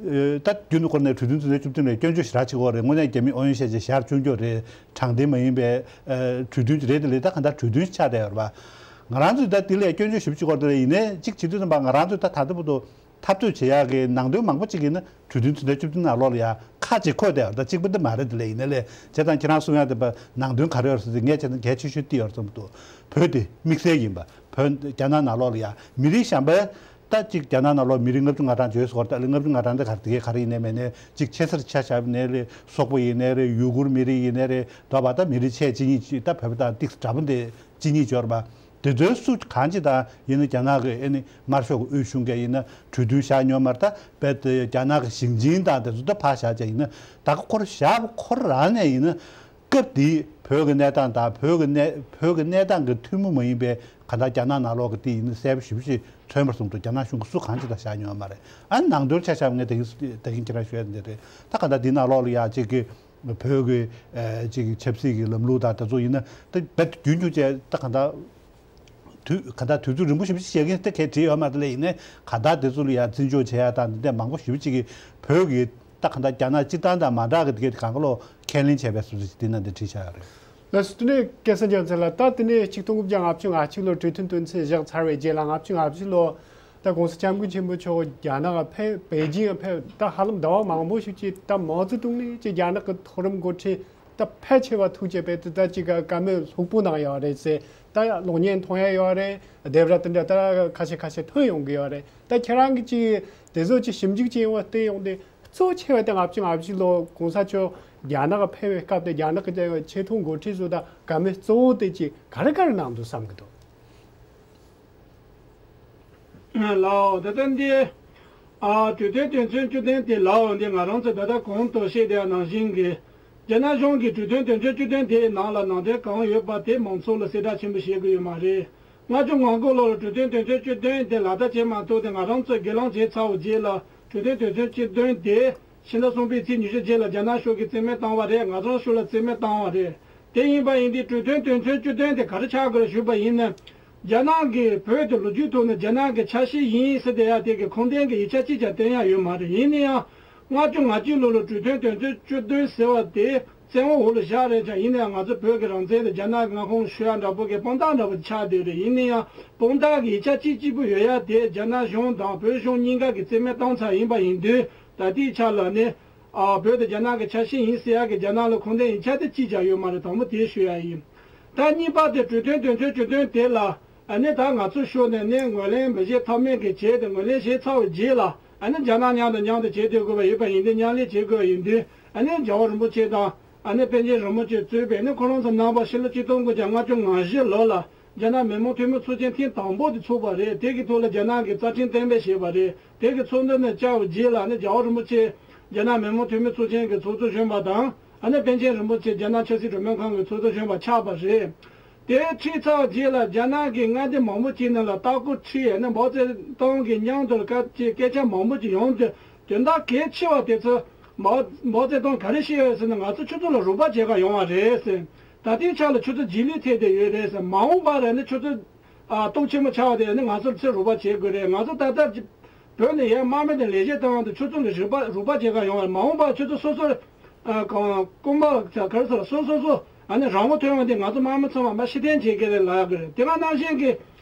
ད་རྒྱུན་དུ་སྐོར་ནས་གྲོས་མཐུན་དོན་ཚན་བཅུ་བདུན་ལ་སྐྱོན་བརྗོད་ཞེ་དྲག་བྱེད་ཀྱི་ཡོད་རེད། དངོས་གནས་རྒྱ་མི་ཨུ་ཡོན་བཤད་བྱས་ཞར་བསྐྱོན་རྒྱུ་རེད། དྲང་བདེན་མ་ཡིན་པའི་གྲོས་མཐུན་ཅིག་རེད། དེ་ལས་ད་གང་ལྟར་གྲོས་མཐུན་ཆགས་བསྡད་ཡོད་རེད་པ། ང་རང་ཚོས་ད་དེ་ལས་སྐྱོན་བརྗོད་ཞེ་པོ་བྱེད་ཀྱི་ཡོད་རེད། ཡིན་ནའི་གཅིག་བྱེད་དུས་ཙམ་པ་ང་རང་ཚོས་ད་ད་ལྟ་བར་དུ་འཐབ་རྩོད་བྱེད་ཡག་གི་ནང་དོན་མང་པོ་ཅིག་ཡིན་ན་གྲོས་མཐུན་དོན་ཚན་བཅུ་བདུན་ནང་ལོགས་ལ་ཡང་ཁ་ཅིག་འཁོད་བསྡད་ཡོད་རེད། ད་གཅིག་པ་འདི་མ་རེད། དེ་ལས་ཡིན་ནའི་ལས་བྱས་ཙང་ཁྱེད་རང་གསུང་ཡག་དེ་པ་ནང་དོན་ག་རེ་ཡོད་རེད་ཟེར་དུས་ངས་བྱས་ཙང་གལ་ཆེ་ཤོས་འདི་ཡོད་རེད་བསམ་འདུག་བོད་དེ་དམིགས་བསལ་ཡིན་པ། བོད་རྒྱ་ནག་ནང་ལོགས་ལ་ཡང་མི་རིགས་གཞན་པ་ད་གཅིག་རྒྱ་ནག་ནང་ལོགས་མི་རིགས་ལྔ་བཅུ་ང་གྲངས་བརྗོད་སོང་། ད་ལས་ལྔ་བཅུ་ང་གྲངས་དེ་ག་རེ་དེ་ག་རེ་ཡིན་ནའི་མིན་ནའི་གཅིག་ཆེ་སར་ཆ་བཞག་ནའི་ལས་སོག་པོ་ཡིན་ནའི་རེད། ཡུ་གུར་མི་རིགས་ཡིན་ནའི་རེད། དོ་བ་ད་མི་རིགས་ཆེ་གཅིག་གཉིས་ཅིག་ད་བོད་པ་དང་ཏིག་འདྲ་པོ་འདི་གཅིག་གཉིས་འབྱོར་པ། དེ་ཚོའི་སུ་གང་ཅི་དང་ཡིན་ན་རྒྱ་ནག་གི་ཨེ་ནི་དམར་ཤོག་གི་དབུས་གཞུང་གིས་ཡིན་ན་གྲོས་མཐུན་བཞག་མྱོང་མ་རེད། ད་རྦད་དེ་རྒྱ་ནག་གི་ཞིང་ཆེན་དང་དེ་ཚོ་ད་ཕར་བཞག་བྱས་ཡིན་ན་ད་ག་ཁོ་རང་བཞག་ཁོ་རང་ནས་ཡིན་ན་སྐབས་དེའི་བོད་ཀྱི་གནས་སྟངས་དང་བོད་ཀྱི་གནས་བོད་ཀྱི་གནས་སྟངས་ཀྱི་ཐུན་མོང་མ་ཡིན་པའི་ག་ད་རྒྱ་ནག་ནང་ལོགས་ཀྱི་དེ་ཡིན་ན་གསལ་པོ་ཞེ་པོ་ཅིག་མཚོན་པར་སོང་འདུག་རྒྱ་ནག་གཞུང་གིས་སུ་གང་ཅི་ད་བཞག་མྱོང་མ་རེད། ཨ་ནང་དོན་ཆ་བཞག་ངས་ད་གིན་ད་གིན་ཁྱེད་རང་ཞུ་ཡ་འདི་རེད། ད་ག་ད་འདི་ནང་ལོགས་ལ་ཡ་གཅིག་གི་བོད་ཀྱི་ཨ་ཅིག་ཆབ་སྲིད་ཀྱི་ལམ་ལུགས་དང་དེ་ཚོ་ཡིན་ན་ད་རྦད་དེ་རྒྱུན་རྒྱུན་བཅས་ད་གང་ལྟར་དུས་གང་ལྟར་དུས་ཚོད་རིང་པོ་ཞེ་པོ་ཅིག་བྱས་ཀྱིན་ད་གས་བྲིས་ཡོད་མ་རེད། དེ་ལས་ཡིན་ནའི་གང་ལྟར་དེ་ཚོ་ལ་ཡང་བརྩི་འཇོག་བྱེད་ཡ་དང་འདི་འདྲ་མང་པོ་ཞེ་པོ་ཅིག་གིས་བོད་ཀྱི་ད་གང་ལྟར་རྒྱ་ནག་སྤྱིར་བཏང་དང་མ་འདྲ་གི་དེ་གས་དེ་གང་ག་ལོ་ཁས་ལེན་བྱས་པའི་བཟོ་ཅིག་དེ་ནང་དུ་བྲིས་བཞག་ཡོད་རེད། ལགས་སོ། དེ་ནས་སྐལ་བཟང་རྒྱལ་མཚན་ལགས། ད་དེ་ནས་ཆིག་སྟོང་དགུ་བརྒྱ་ལྔ་བཅུ་ང་གཅིག་ལོར་གྲོས་མཐུན་དོན་ཚན་བཞག་ཚར་བའི་རྗེས་ལ་ལྔ་བཅུ་ང་བཞི་ལོ། ད་༸གོང་ས་༸སྐྱབས་མགོན་ཆེན་པོ་མཆོག་རྒྱ་ནག་ཕེབས། པེ་ཅིང་ཕེབས། ད་ཧ་ལམ་ཟླ་བ་མང་པོ་ཞིག་ཅིག་ད་མའོ་ཙེ་ཏུང་ནས་ཅིག་རྒྱ་ནག་གི་མཐོ་རིམ་འགོ་ཁྲིད་ད་ཕལ་ཆེ་བ་ཐུག་བྱས་པས་དེ་ད་ཅིག་བཀའ་མོལ་ལྷུག་པོ་གནང་ཡོད་རེད་ཟེར། ད་གློག་བརྙན་མཐོང་ཡ་ཡོད་རེད། སྡེབ་ར་དེ་འདྲ་ད་ཁ་ཤས་ཁ་ཤས་ཐོན་ཡོང་གི་ཡོད་རེད། ད་ཁྱེད་རང་གིས་ཅིག་དེ་ཚོ་ཅིག་ཞིབ་འཇུག་བྱས་ཡོང་བ་བལྟས་ཡོང་དུས་གཙོ་ཆེ་བ་དེ་ལྔ་བཅུ་ང་བཞི་ལོ་༸གོང་ས་མཆོག་རྒྱ་ནག་ཕེབས་པའི་སྐབས་དེ་རྒྱ་ནག་གི་ཆེས་མཐོའི་འགོ་ཁྲིད་ཚོ་ད་བཀའ་མོལ་གཙོ་བོ་དེ་ཅིག་ག་རེ་ག་རེ་གནང་འདུག་བསམ་གི་འདུག་ལའོ། ད་ལྟ་འདི། ཨ། གྲོས་མཐུན་དོན་ཚན་བཅུ་བདུན་དེ་ལའོ། འདི་ང་རང་ཚོ་ད་ལྟ་གོང་དུ་བཤད་དེ་ནང་བཞིན་གྱི། རྒྱ་ནག་གཞུང་གིས་གྲོས་མཐུན་དོན་ཚན་བཅུ་བདུན་དེའི་ནང་ལ་ནང་དོན་གང་ཡོད་པ་དེ་མང་ཚོགས་ལ་གསལ་བསྒྲགས་ཆེན་པོ་བྱེད་དགོས་ཡོད་མ་རེད། ལྔ་བཅུ་ང་དགུ་ལོར་གྲོས་མཐུན་དོན་ཚན་བཅུ་བདུན་དེ་ལག་བསྟར་བྱེད་མ་ཐུབ་དེ་ང་རང་ཚོས་སྒེར་ལངས་བྱས་ཚར་བའི་རྗེས་ལ་གྲོས་མཐུན་དོན་ཚན་བཅུ་བདུན་དེ། ཕྱི་ཟླ་གསུམ་པའི་ཚེས་ཉི་ཤུ་རྗེས་ལ་རྒྱ་ནག་གཞུང་གིས་རྩིས་མེད་བཏང་བ་རེད། ང་ཚོའི་ཕྱོགས་ལ་རྩིས་མེད་བཏང་བ་རེད། དེ་ཡིན་པ་ཡིན་དུས་གྲོས་མཐུན་དོན་ཚན་བཅུ་བདུན་དེ་ག་རེ་ཆགས་དགོས་ཞུས་པ་ཡིན་ན། རྒྱ་ནག་གིས་བོད་དེ་ལོ་རྒྱུས་ཐོག་ནས་རྒྱ་ནག་གི་ཆ་ཤས་ཡིན་ཟེར་བསྡད་ཡ་དེ་གི་ཁུངས་ལྡན་གྱི་ཡིག་ཆ་གཅིག་ཀྱང་བཏོན་ཡ་ཡོད་མ་རེད། ཡིན་ན་ཡང་། ལྔ་བཅུ་ང་གཅིག་ལོ་ལ་གྲོས་མཐུན་དོན་ཚན་བཅུ་བདུན་ཟེར་བ་དེ་བཙན་འོག་འོག་ལ་བཞག་རེད་ཀྱང་། ཡིན་ན་ཡང་ང་ཚོ་བོད་ཀྱི་རང་བཙན་དེ་རྒྱ་ནག་གི་མངའ་ཁོངས་ཞུ་ཡ་འདྲ་པོ་གི་དཔང་རྟགས་འདྲ་པོ་ཆགས་བསྡད་རེད། ཡིན་ན་ཡང་དཔང་རྟགས་ཀྱི་ཡིག་ཆ་གཅིག་གཅིག་པུ་ཡོད་ཡ་དེ་རྒྱ་ནག་གཞུང་དང་བོད་གཞུང་གཉིས་ཀ་གིས་རྩིས་མེད་བཏང་ཚར་ཡིན་པ་ཡིན་དུས་ད་ལྟའི་ཆ་ལ་ནི། ཨ། བོད་དེ་རྒྱ་ནག་གི་ཆ་ཤས་ཡིན་ཟེར་ཡག་གི་རྒྱ་ནག་ལ་ཁུངས་ལྡན་ཡིག་ཆ་དེ་གཅིག་ཀྱང་ཡོད་མ་རེད། དང་པོ་དེ་ཞུ་ཡ་ཡིན། ད་གཉིས་པ་དེ་གྲོས་མཐུན་དོན་ཚན་བཅུ་བདུན་དེ་ལ་ཨ་ནི་ད་ང་ཚོ་ཕྱོགས་ནས་ནི་ངོས་ལེན་མི་བྱེད་ཐབས་མེད་ཀྱི་བྱས་ཏེ་ངོས་ལེན་བྱས་ཚར་བའི་རྗེས་ལ་ཨ་ནི་རྒྱ་ནག་མཉམ་དུ་མཉམ་དུ་བྱེད་སྡོད་དགོས་པ་ཡོད་པ་ཡིན་དུས་མཉམ་ལས་བྱེད་དགོས་པ་ཡིན་དུས་ཨ་ནི་རྒྱལ་བ་རིན་པོ་ཆེ་དང་ཨ་ནི་པཎ་ཆེན་རིན་པོ་ཆེ་གཙོས་པའི་ནི་ཁོ་རང་ཚོ་རྣམ་པ་ཕྱི་ལོ་ཆིག་སྟོང་དགུ་བརྒྱ་ལྔ་བཅུ་ང་བཞི་ལོ་ལ་རྒྱ་ནག་མི་དམངས་འཐུས་མི་ཚོགས་ཆེན་ཐེངས་དང་པོ་དེ་ཚོགས་པ་རེད། དེ་གི་ཐོག་ལ་རྒྱ་ནག་གི་རྩ་ཁྲིམས་གཏན་འབེབས་བྱས་པ་རེད། དེ་གི་ཚོགས་འདུ་ནས་བཅར་བའི་རྗེས་ལ་ནི་རྒྱལ་བ་རིན་པོ་ཆེ་རྒྱ་ནག་མི་དམངས་འཐུས་མི་ཚོགས་ཆེན་གྱི་ཚོགས་གཙོ་གཞོན་པ་དང་ཨ་ནི་པཎ་ཆེན་རིན་པོ་ཆེ་རྒྱ་ནག་ཆབ་སྲིད་གྲོས་མོལ་ཁང་གི་ཚོགས་གཙོ་གཞོན་པ་ཆགས་པ་རེད། དེ་ཁྲིད་ཚར་རྗེས་ལ་རྒྱ་ནག་གི་མངའ་སྡེ་མང་པོ་ཅིག་ནང་ལ་ལྟ་སྐོར་ཁྲིད་ཨ་ནི་མའོ་ཙེ་ཏུང་གི་མཉམ་དུ་སྐད་ཆ་སྐད་ཆ་མང་པོ་ཅིག་ཡོང་དུས་དོན་དག་གལ་ཆེ་བ་དེ་ཚོ་མའོ་མའོ་ཙེ་ཏུང་ག་རེ་བཤད་ཡོད་ཟེར་ན། ང་ཚོ་ཁྱོད་ཚོ་ལ་རོགས་པ་བྱེད་ག་ཡོང་བ་རེད་ཟེར། ད་ལྟའི་ཆ་ལ་ཁྱོད་ཚོ་རྗེས་ལུས་ཐེབས་བསྡད་ཡོད་རེད་ཟེར། མ་འོངས་པ་ལ་ནི་ཁྱོད་ཚོ་ཨ་སྟོབས་ཆེན་པོ་ཆགས་བསྡད་ནི་ང་ཚོར་ཚུར་རོགས་པ་བྱེད་དགོས་རེད། ང་ཚོ་ད་ལྟ་བོད་ནས་ཡར་དམག་མི་དང་ལས་བྱེད་བཏང་དུས་ཁྱོད་ཚོ་ལ་རོགས་པ་རོགས་པ་བྱེད་ག་ཡོང་བ་རེད། མ་འོངས་པ་ཁྱོད་ཚོ་སོ་སོར་ཨ་གང་རྐུན་མ་ག་རེ་ཟེར་སོ་སོ་སོ་ཨ་ནི་རང་དབང་ཐོན་པ་འདི་ང་ཚོ་དམག་མི་ཚང་མ་མར་ཕྱིར་འཐེན་བྱེད་ཀྱི་རེད་ལབ་ཀྱི་རེད། དེ་ག་ནང་བཞིན་གྱི་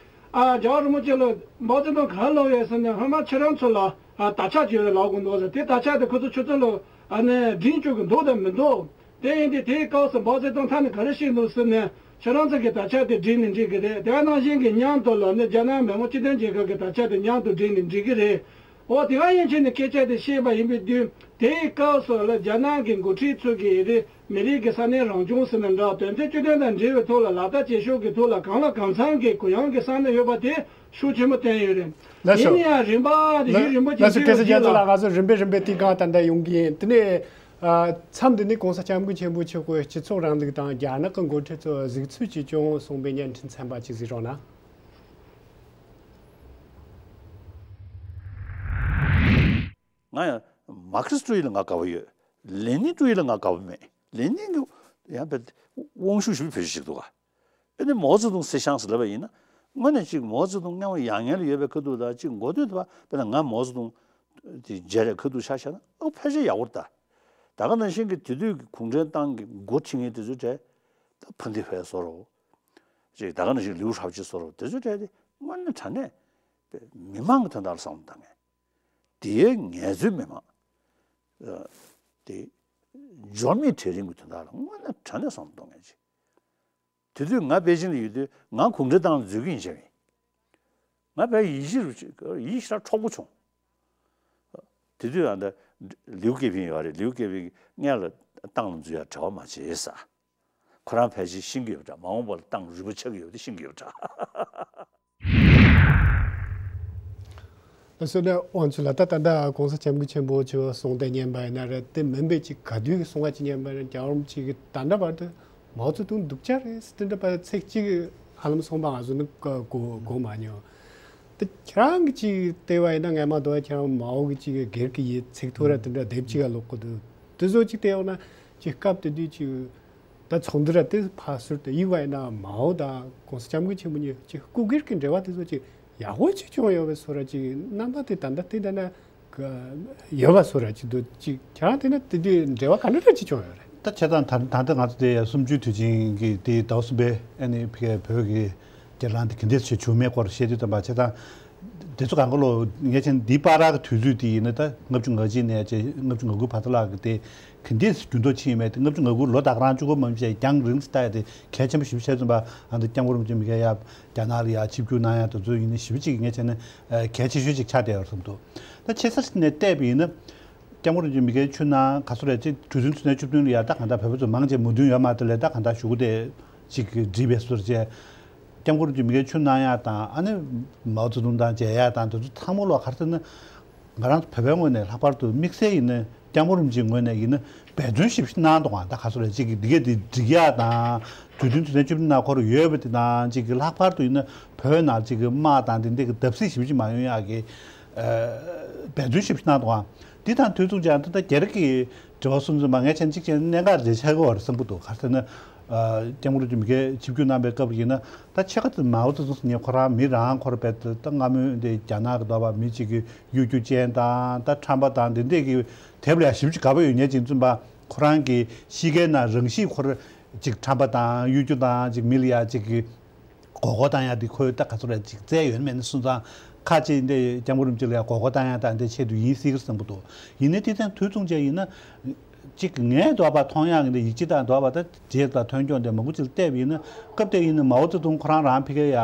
ཨ་རྒྱལ་བ་རིན་པོ་ཆེ་ལ་མའོ་ཙེ་ཏུང་ག་རེ་ལབ་ཡོད་ཟེར་ན། སྔོན་མ་ཁྱེད་རང་ཚོ་ལ་ཨ་དར་ཆ་ཅིག་ཡོད་རེད་ལབ་དགོས་འདུག་ཟེར། དེ་དར་ཆ་དེ་ཁོ་ཚོ་ཁྱོད་ཚོ་ལ་ཨ་ནི་སྒྲིག་བཅུག་གི་འདུག་དང་མི་འདུག་དེ་ཡིན་དུས་དེའི་སྐབས་སུ་མའོ་ཙེ་ཏུང་ཐ་ནི་ག་རེ་བཤད་འདུག་ཟེར་ན། ཁྱེད་རང་ཚོ་གི་དར་ཆ་དེ་སྒྲིག་ནས་འགྲིག་གི་རེད། དེ་ག་ནང་བཞིན་གྱི་མཉམ་དུ་ལ་ནི་རྒྱ་ནག་མི་དམངས་སྤྱི་མཐུན་རྒྱལ་ཁབ་ཀྱི་དར་ཆ་དེ་མཉམ་དུ་སྒྲིག་ནས་འགྲིག་གི་རེད། འོ་དེ་ག་ཡན་ཆད་ནས་སྐད་ཆ་དེ་བཤད་པ་ཡིན་པའི་དུས་དེའི་སྐབས་སུ་ལ་རྒྱ་ནག་གི་འགོ་ཁྲིད་ཚོ་གིས་རེད། མི་རིགས་ཀྱི་ས་གནས་རང་སྐྱོང་ཟེར་ན་འདྲ་དོན་ཚན་བཅུ་བདུན་དང་འབྲེལ་བའི་ཐོག་ལ་ལག་བསྟར་བྱེད་ཕྱོགས་ཀྱི་ཐོག་ལ་གང་ལ་གང་འཚམ་གྱི་གུ་ཡངས་ཀྱི་ས་ནས་ཡོད་པ་དེ་ཤུགས་ཆེན་པོ་བཏོན་ཡོད་རེད། ལགས་སོ། ཡིན་ན་ཡང་རིམ་པ་དེ་ལགས་ཡུན་རིང་པོ་ཅིག་ལགས་སོ། སྐལ་བཟང་རྒྱ་མཚོ་ལགས། ང་ཚོ་རིམ་པས་རིམ་པས་དེའི་སྒང་ད་ལྟ་ཡོང་གི་ཡིན། དེ་ནས་ཨ་མཚམས་འདི་ནས་༸གོང་ས་༸སྐྱབས་མགོན་ཆེན་པོ་མཆོག་གིས་སྤྱི་ཚོགས་རིང་ལུགས་དང་རྒྱ་ནག་གི་འགོ་ཁྲིད་ཚོ་གཟིགས་ཚུལ་ཅིག་ཅུང་གསུངས་པའི་བརྙན་འཕྲིན་ཚན་པ་ཅིག་གཟིགས་རོགས་གནང་། ང་ཡང་མར་ཁེ་སི་ཀྲུའུ་ཡི་ལ་ང་དགའ་པོ་ཡོད། ལེ་ནིན་ཀྲུའུ་ཡི་ལ་ང་དགའ་པོ་མེད། ལེ་ནིན་གྱི་ ཡང་དཔེ་དབང་ཤུགས་ཞེ་པོ་བེད་སྤྱོད་བྱེད་ཀྱི་འདུག་ག་ཨ་ནི་མའོ་ཙེ་ཏུང་སི་ཤང་ཟེར་ལབ་པ་ཡིན་ན། དངོས་གནས་ཅིག་མའོ་ཙེ་ཏུང་མཉམ་ཡང་ཡན་ལ་ཡོད་པའི་ཁ་ཐུག་དང་ཅིག་འགོ་སྟོད་དུ་བ་དཔེར་ན་ང་མའོ་ཙེ་ཏུང་དེ་མཇལ་རེ་ཁ་ཐུག་ཆ་བཞག་ན་ཨ་ཕལ་ཆེར་ཡག་པོ་རེད་ད། ད་ག་ནང་བཞིན་གྱི་དེ་དུས་ཀྱི་གུང་ཁྲན་ཏང་གི་འགོ་ཁྲིད་མཁན་དེ་ཚོའི་གྲས་ད་ཕན་དེ་ཕེ་སོ་རོ། ཅིག་ད་ག་ནང་བཞིན་ལིའུ་ཧྲའོ་ཅི་སོ་རོ་དེ་ཚོའི་གྲས་དེ་དངོས་གནས་དྲང་གནས་མི་མང་གི་དོན་དག་ལ་བསམ་བློ་བཏང་མཁན། དེའི་ངལ་རྩོལ་མི་མང་། ཨ། དེ་འབྱོར་མེད་གྲལ་རིམ་གྱི་དོན་དག་ལ་དངོས་གནས་དྲང་གནས་བསམ་བློ་གཏོང་མཁན་ཅིག་དེ་དུས་ང་པེ་ཅིན་ལ་ཡོད་དུས་ང་གུང་ཁྲན་ཏང་ལ་འཛུལ་གྱི་ཡིན་ཟེར་བ་ཡིན། ང་དཔེ་ཡིད་ཆེས་རུ་ཡིད་ཆེས་ར་འཕྲོག་པོ་བྱུང་། དེ་དུས་ཨ་ད་ལིའུ་ཀེ་ཕིང་ཡོད་རེད། ལིའུ་ཀེ་ཕིང་སྔོན་ལ་ཏང་ལ་འཛུལ་ཡ་རེ་བ་མ་བྱེད་ས། ཁོ་རང་ཕལ་ཆེར་ཤེས་ཀྱི་ཡོད་འདྲ། མ་འོངས་པ་ལ་ཏང་རུལ་པ་ཆགས་ཀྱི་ཡོད་དེ་ཤེས་ཀྱི་ཡོད་འདྲ། ལགས་སོ། ནས་དབང་ཚུལ་ལ་ད་ད་ལྟ་༸གོང་ས་༸སྐྱབས་མགོན་ཆེན་པོ་མཆོག་གསུངས་དེ་ཉན་པ་ཡིན་ན་རེད། དེ་མིན་པའི་ཅིག་ག་དུས་ཀྱི་གསུང་བ་ཅིག་ཉན་པ་ཡིན་ན་རྒྱལ་བ་རིན་པོ་ཆེ་གི་ད་ལྟ་བར་དུ་མའོ་ཙེ་ཏུང་སྡུག་ཅག་རེད་ཟེར་དེ་འདྲ་པ་ཚིག་གཅིག་ཧ་ལམ་གསུངས་པ་ང་ཚོ་ནི་གོ་གོ་མ་མྱོང་། དེ་ཁྱེད་རང་གི་ཅིག་བལྟས་པ་ཡིན་ན་ངས་མ་དོ་ཁྱེད་རང་མའོ་གི་ཅིག་སྒེར་གྱི་ཡི་ཚིག་ཐོ་ར་དེ་འདྲ་དེབ་ཅིག་ག་ཀློག་གི་འདུག་དེ་ཚོ་ཅིག་བལྟས་ཡོང་ན་ཅིག་སྐབས་དེ་དུས་ཅིག་ད་ཚོགས་འདུ་ར་དེ་ཕར་ཟུར་དུ་ཡིག་བ་ཡིན་ན་མའོ་དང་༸གོང་ས་༸སྐྱབས་མགོན་ཆེན་པོ་གཉིས་ཀྱི་སྐུ་སྒེར་གྱི་འབྲེལ་བ་དེ་ཚོ་ཅིག་ཡག་པོ་ཅིག་བྱུང་ཡོད་པའི་བཟོ་འདྲ་ཅིག་རྣམ་པ་དེ་ད་ལྟ་དེ་ལྟ་ན་ཡོད་པ་བཟོ་འདྲ་ཅིག་འདུག་ཅིག་ཁྱེད་རང་དེ་ན་དེ་དུས་འབྲེལ་བ་ག་འདྲ་འདྲ་ཅིག་བྱུང་ཡོད་རེད། ད་བྱས་ཙང་ད་ད་ལྟ་ང་ཚོ་དེ་ཡ་གསུམ་བཅུའི་དུས་ཆེན་གྱི་དེ་ཟླ་བ་གསུམ་པའི་ཨ་ནི་ཕ་གིའི་བོད་ཀྱི་སྒེར་ལངས་དེ་ག་འདྲས་ཞིག་བྱུང་མེད་སྐོར་བཤད་དུས་ཙམ་པ་བྱས་ཙང་། དེ་ཚོ་གང་ག་ལོ་ངས་བྱས་ན་འདི་བར་གྱི་དུས་ཚོད་དེ་ཡིན་ན་ད་ལྔ་བཅུ་ང་གཅིག་ནས་བྱས་ལྔ་བཅུ་ང་དགུ་བར་དུ་ལྷག་གི་དེ་ག་འདྲས་འགྱུར་ལྡོག་ཕྱིན་ཡོད་མེད་དེ། ལྔ་བཅུ་ང་དགུ་ལོ་ད་ག་རང་བཅུ་དགུ་མ་བྱས་རྒྱང་རིང་ཙམ་ལྟ་ཡ་དེ་གལ་ཆེན་པོ་ཞིག་བྱས་ཙམ་པ། ཨ་ནི་སྐྱབས་མགོན་རིན་པོ་ཆེ་མི་སྐྱ་ཡབ་རྒྱ་ནག་ལ་ཡ་ཆིབས་བསྒྱུར་གནང་ཡ་དེ་ཚོ་ཡིན་ན་ཞེ་པོ་ཅིག་ངས་བྱས་ན་གལ་ཆེ་ཤོས་ཅིག་ཆགས་བསྡད་ཡོད་བསམ་འདུག་ད་ཆེ་ས་ནས་བལྟས་པ་ཡིན་ན། སྐྱབས་མགོན་རིན་པོ་ཆེ་མི་སྐྱའི་ཆུ་ནང་ག་ཚོད་རེད་ཅེ་གྲོས་མཐུན་ཚུལ་ནས་བཅུ་བདུན་ལ་ཡ་ད་གང་ལྟར་བོད་པ་ཚོ་མང་ཆེ་མོས་མཐུན་ཡོད་མ་རེད་ལས་ད་གང་ལྟར་ཞུ་སྒོ་དེ་ཅིག་བསྒྲིགས་པའི་བཟོ་འདྲ་བྱས། སྐྱབས་མགོན་རིན་པོ་ཆེ་མི་སྐྱའི་ཆུ་གནང་ཡ་དང་ཨ་ནི་མའོ་ཙེ་ཏུང་དང་མཇལ་ཡ་དང་དེ་ཚོ་ཚང་མ་ལོ་ག་རེ་ཟེར་ན། ང་རང་ཚོ་བོད་པའི་ངོས་ནས་ལྷག་པར་དུ་དམིགས་བསལ་ཡིན་ན་སྐྱབས་མགོན་རིན་པོ་ཆེའི་ངོས་ནས་ཡིན་ན་འབད་བརྩོན་ཞེ་པོ་ཅིག་གནང་འདུག་ཨ་ད་ག་ཚོད་རེད་ཅིག་གི་འདི་གས་འདི་འགྲིག་ཡ་དང་གྲོས་མཐུན་དུས་ཚོད་བཅུ་བདུན་ནང་འཁོར་ཡོད་པ་དེ་དང་ཅིག་གི་ལྷག་པར་དུ་ཡིན་ན་བོད་ནང་ཅིག་གི་དམག་དང་དེ་འདྲ་གི་བརྡབ་གསིག་ཞེ་པོ་ཅིག་མ་ཡོང་ཡ་གི་འབད་བརྩོན་ཞེ་པོ་ཅིག་གནང་འདུག་ཨ། འདི་དང་དུས་མཚུངས་ཀྱང་ད་ལྟ་སྒེར་གྱི་འབྲེལ་བ་སོང་ཙང་མ་ངས་བྱས་ན་གཅིག་བྱས་ན་གནད་འགག་རེ་ཆགས་ཀྱི་ཡོད་རེད་བསམ་གྱི་འདུག་ག་རེ་ཟེར་ན། ཨ། སྐྱབས་མགོན་རིན་པོ་ཆེ་ཆིབས་བསྒྱུར་གནང་པའི་སྐབས་ཡིན་ན་ད་ཕྱེད་ཀ་དེ་མའོ་ཙེ་ཏུང་ཟེར་མཁན་ཁོ་རང་མི་རང་ཁོ་རང་རྦད་དེ་ད་སྔ་མོའི་འདི་རྒྱ་ནག་གི་འདྲ་བ་མི་གཅིག་གི་གཡོ་སྒྱུ་ཅན་དང་ད་ཁྲམ་པ་དང་འདི་འདྲས་ཀྱི་དེབ་ལ་ཡ་ཞེ་པོ་ཅིག་དགའ་པོ་ཡོད་མཁན་ཅིག་ཡིན་ཙང་ཁོ་རང་གི་གཤིས་ཀའི་ནང་རང་གཤིས་ཁོ་རང་ཅིག་ཁྲམ་པ་དང་གཡོ་སྒྱུ་དང་ཅིག་མི་ལ་ཡ་ཅིག་གི་མགོ་སྐོར་བཏང་ཡ་དེ་ཁོས་ད་ག་ཚོད་རེད་ཅིག་བཙལ་ཡོད་མེད་ནི་སོང་ཙང་ཁ་ཅིག་འདི་སྐྱབས་མགོན་རིན་པོ་ཆེ་ལ་ཡ་མགོ་སྐོར་བཏང་ཡ་དང་འདི་ཆེད་དུ་ཡིན་སྲིད་ཀྱི་བསམ་གྱི་འདུག་ཡིན་ནའི་དེ་དང་དུས་མཚུངས་བྱས་ཡིན་ན་ཅིག་ངས་འདོད་པ་མཐོང་ཡག་གི་འདི་ཡིད་ཆེས་དང་འདོད་པ་ད་རྗེས་ལ་ཐོན་སྐྱོང་དེ་མང་པོ་ཅིག་བལྟས་པ་ཡིན་ན་སྐབས་དེ་ཡིན་ན་མའོ་ཙེ་ཏུང་ཁོ་རང་རང་ཕ་གི་ཡ་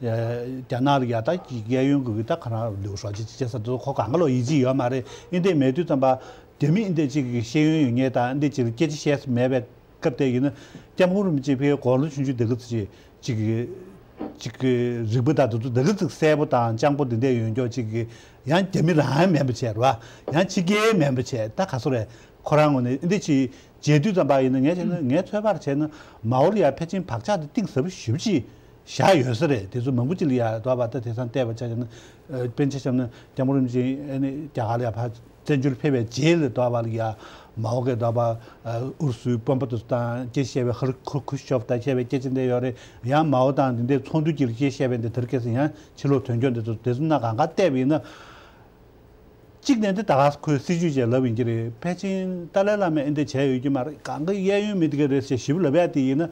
རྒྱ་ནག་ལ་ཡ་ད་གཡས་གཡོན་གྱི་ད་ཁོ་རང་ལིའུ་ཧྲའོ་ཅི་ཅི་ཅེ་ས་དེ་ཚོ་ཁོ་གང་ག་ལོ་ཡིད་ཆེས་ཡོད་མ་རེད། ཨིན་དེ་མེད་དུས་ཙམ་པ་རྒྱ་མི་ཨིན་དེ་ཅིག་གི་ཤེས་ཡོན་ཡོད་མཁན་དང་ཨིན་དེ་ཅིག་ལ་སྐད་ཆ་བཤད་ས་མེད་པའི། སྐབས་དེ་ཡིན་ན་སྐྱབས་མགོན་རིན་པོ་ཆེ་ཕའི་དགུང་ལོ་ཆུང་ཆུང་དེ་ག་ཚོད་ཅིག་ཅིག་གི་ཅིག་གི་རིག་པ་དང་དེ་ཚོ་དེ་ག་ཚོད་གསལ་པོ་དང་སྤྱང་པོ་དེ་འདྲ་ཡོད་མཁན་ཅིག་གི་ཡང་རྒྱ་མི་རང་ཡང་མིན་པ་བྱས་རེད་བ། ཡང་ཕྱི་རྒྱལ་མིན་པ་བྱས་ད་ག་ཚོད་རེད། ཁོ་རང་ངོས་ནས་འདི་ཅིག་མཇལ་དུས་ཙམ་པ་ཡིན་ན་ངས་བྱས་ན་ངའི་ཚོད་དཔག་བྱས་ན་མའོ་ལ་ཡ་ཕལ་ཆེར་བག་ཆགས་དེ་གཏིང་ཟབ་པོ་ཞེ་པོ་ཅིག་བཞག་ཡོད་ས་རེད། དེ་ཚོ་མང་པོ་ཅིག་ལ་ཡ་འདོད་པ་ད་དེང་སང་བལྟས་པ་ཆ་བཞག་ན་དཔེར་ན་ཆ་བཞག་ན་སྐྱབས་མགོན་རིན་པོ་ཆེ་ཨ་ནི་རྒྱ་གར་ལ་ཡ་ཕར། བཙན་བྱོལ་ཕེབས་པའི་རྗེས་ལ་འདོད་པ་ལ་ཡ་མའོ་གི་འདོད་པ་ཨུ་རུ་སུའི་དཔོན་པོ་དེ་ཚོ་དང་སྐད་བཤད་པའི་ཧར་ཁུ་ཁུ་ཤོབ་དང་བཤད་པའི་སྐད་ཆ་འདི་ཡོད་རེད། ཡང་མའོ་དང་འདི་འདྲའི་ཚོགས་འདུ་གཅིག་ལ་སྐད་བཤད་པའི་འདི་དེར་སྐད་ཆ་ཡང་ཕྱི་ལོགས་དོན་སྐྱོང་འདི་ཚོ་དེ་ཚོ་ན་གང་ག་བལྟས་པ་ཡིན་ན། གཅིག་ནས་འདི་ད་ག་ཁོས་སྲིད་ཇུས་བཅས་ལབ་ཡིན་གྱི་རེད། ཕལ་ཆེར་ཏཱ་ལའི་བླ་མས་འདི་བྱས་ཡོད་ཀྱི་མ་རེད། གང་ག་གཡས་གཡོན་མི་དེ་ག་རེད་ཟེར་ཞིབ་ལབ་ཡ་དེ་ཡིན་ན།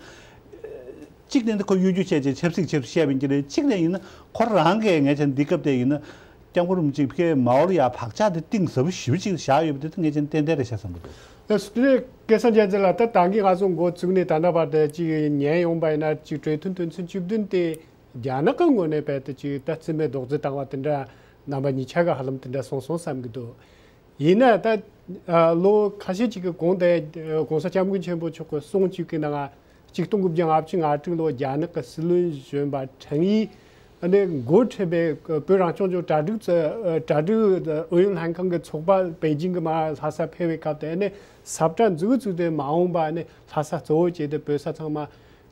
གཅིག་ནས་འདི་ཁོ་གཡོ་སྒྱུ་བྱས་བྱས་ཆབ་སྲིད་ཆེད་དུ་བཤད་པ་ཡིན་གྱི་རེད། གཅིག་ནས་ཡིན་ན་ཁོ་རང་གིས་ངས་བྱས་འདི་སྐབས་དེ་ཡིན་ན་སྐྱབས་མགོན་རིན་པོ་ཆེ་ཕ་གིའི་མའོ་ལ་ཡ་བག་ཆགས་དེ་གཏིང་ཟབ་པོ་ཞེ་པོ་ཅིག་བཞག་ཡོད་པ་དེ་ད་ངས་བྱས་ཏན་ཏན་རེད་ཤག་བསམ་གྱི་འདུག་ལགས་སོ། དེ་ནས་སྐལ་བཟང་རྒྱལ་མཚན་ལགས་ད་ད་གིན་ང་ཚོ་འགོ་བཙུགས་ནས་ད་ལྟ་བར་དུ་ཅིག་ཉན་ཡོང་པ་ཡིན་ན་ཅིག་གྲོས་མཐུན་དོན་ཚན་བཅུ་བདུན་དེ་རྒྱ་ནག་གི་ངོས་ནས་རྦད་དེ་ཅིག་ད་རྩིས་མེད་རྡོག་རྫིས་བཏང་བ་དེ་འདྲ་རྣམ་པ་གཉིས་ཆ་ག་ཧ་ལམ་དེ་འདྲ་སོང་སོང་བསམ་གྱི་འདུག་ཡིན་ན་ད་ལོ་ཁ་ཤས་ཅིག་གི་གོང་དེ་༸གོང་ས་༸སྐྱབས་མགོན་ཆེན་པོ་མཆོག་གིས་གསུང་བཅུག་གི་ནང་ང་ཆིག་སྟོང་དགུ་བརྒྱ་ལྔ་བཅུ་ང་དྲུག་ལོ་རྒྱ་ནག་གི་སྲིད་བློན་གཞོན་པ་ཁྲེང་ཡི་ཨ་ནི་འགོ་ཁྲིད་པའི་བོད་རང་སྐྱོང་ལྗོངས་གྲ་སྒྲིག་གྲ་སྒྲིག་ཨུ་ཡོན་ལྷན་ཁང་གི་ཚོགས་པ་པེ་ཅིང་གི་མར་ལྷ་ས་ཕེབས་པའི་སྐབས་དེ་ཨ་ནི་ས་བཀྲ་མཛུབ་བཙུགས་ཏེ་མ་འོངས་པ་ཨ་ནི་ལྷ་ས་གཙོ་བོ་བྱས་ཏེ་བོད་ས་ཚང་མ་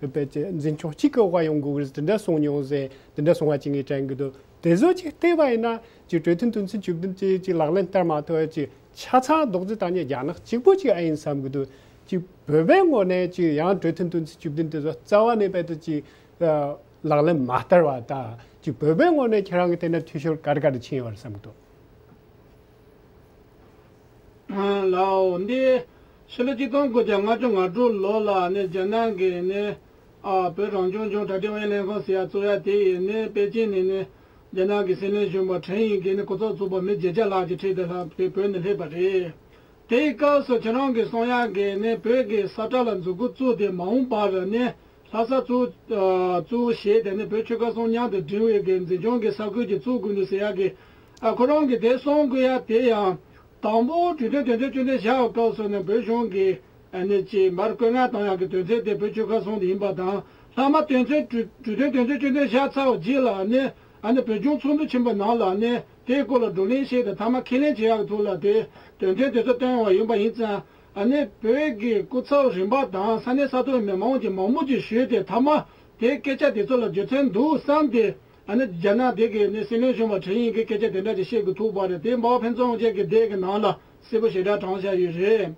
བོད་འཛིན་སྐྱོང་གཅིག་གི་འོག་ཡོང་དགོས་ཀྱི་རེད་དེ་འདྲ་གསུངས་མྱོང་ཟེར་དེ་འདྲ་གསུང་བ་ཅིག་ངས་དྲན་གྱི་འདུག་དེ་ཚོ་ཅིག་བལྟས་པ་ཡིན་ན་ཅིག་གྲོས་མཐུན་དོན་ཚན་བཅུ་བདུན་ཅིག་ཅིག་ལག་ལེན་བསྟར་མ་ཐུབ་པ་ཅིག་ཆ་ཚང་རྡོག་རྫིས་བཏང་མཁན་རྒྱ་ནག་གཅིག་པོ་ཅིག་ཨེ་ཡིན་བསམ་གྱི་འདུག་ཅིག་བོད་པའི་ངོས་ནས་ཅིག་ཡང་གྲོས་མཐུན་དོན་ཚན་བཅུ་བདུན་དེ་ཚོ་རྩ་བ་ནས་རྦད་དེ་ཅིག་ཨ་ལག་ལེན་མ་བསྟར་བ་དང་། ཅིག་བོད་པའི་ངོས་ནས་ཁྱེད་རང་གི་དེ་ནས་འཐུས་ཤོར་ག་རེ་ག་རེ་ཕྱིན་ཡོད་རེད་བསམ་གི་འདུག་ལའོ། འདི་ཕྱི་ལོ་ཆིག་སྟོང་དགུ་བརྒྱ་ལྔ་བཅུ་ང་དྲུག་ལོ་ལ་ནི་རྒྱ་ནག་གི་ནི་ཨ་བོད་རང་སྐྱོང་ལྗོངས་གྲ་སྒྲིག་ཨུ་ཡོན་ལྷན་ཁང་ཟེར་ཡ་བཙུགས་ཡ་དེ་ཡིས་ནི་པེ་ཅིན་ནས་ནི་རྒྱ་ནག་གི་སྲིད་བློན་གཞོན་པ་ཁྲེན་ཡིན་གྱིས་ནི་གོ་རྟོགས་བཙུགས་པ་མི་བརྒྱད་བརྒྱ་ལྷག་ཅིག་ཁྲིད་དེ་ལྷག་དེ་བོད་ནས་སླེབས་པ་རེད། དེའི་སྐབས་སུ་ཁྱེད་རང་གིས་གསུང་ཡག་གི་ནི་བོད་ཀྱི་ས་ཁྲ་ལ་མཛུབ་གུ་བཙུགས་ཏེ་མ་འོངས་པར་ནི་ལྷ་ས་གཙོ་གཙོ་བོ་བྱས་ཏེ་ནི་བོད་ཆོལ་ཁ་གསུམ་མཉམ་དུ་འགྲིལ་བའི་གི་འཛིན་སྐྱོང་གི་ས་ཁུལ་ཅིག་བཙུགས་དགོས་འདུག་ཟེར་ཡག་གི་ཨ་ཁོ་རང་གིས་དེ་གསུང་དགོས་ཡག་དེ་ཡང་དང་པོ་གྲོས་མཐུན་དོན་ཚན་བཅུ་བདུན་བཞག་པའི་སྐབས་སུ་ནི་བོད་གཞུང་གིས་ཨ་ནི་ཅིག་མར་བཀོད་མངགས་བཏང་ཡག་གི་དོན་ཚན་དེ་བོད་ཆོལ་ཁ་གསུམ་དེ་ཡིན་པ་དང་། ལྷག་མ་དོན་ཚན་གྲོས་གྲོས་མཐུན་དོན་ཚན་བཅུ་བདུན་བཞག་ཚར་བའི་རྗེས་ལ་ནི་ཨ་ནི་བོད་ལྗོངས་ཚོགས་འདུ་ཆེན་པོའི་ནང་ལ་ནི། དེའི་སྐོར་ལ་བགྲོ་གླེང་བྱས་ཏེ་མཐའ་མ་ཁས་ལེན་བྱེད་ཡག་གི་ཐོག་ལ་དེ་དོན་ཚན་དེ་ཚོ་བཏོན་ཡོང་བ་ཡིན་པ་ཡིན་ཙང་། ཨ་ནི་བོད་ཀྱི་སྐུ་ཚབ་རིམ་པ་དང་ས་གནས་ས་ཐོག་མི་མང་ཅིག་མང་པོ་ཅིག་ཞུས་ཏེ་མཐའ་མ་དེའི་སྐད་ཆ་དེ་ཚོ་ལ་རྒྱུ་མཚན་འདུག་བསམ་སྟེ། ཨ་ནི་རྒྱ་ནག་དེ་གའི་ནི་སྲིད་བློན་གཞོན་པ་ཁྲེན་ཡིན་གྱིས་སྐད་ཆ་དེ་འདྲ་ཅིག་བཤད་དགོས་ཐུག་པ་རེད། དེ་འབའ་བ་ཕུན་ཚོགས་དབང་རྒྱལ་གྱི་སྡེ་གི་ནང་ལ་གསལ་པོ་ཞེ་དྲག་དྲངས་བཞག་ཡོད་རེད།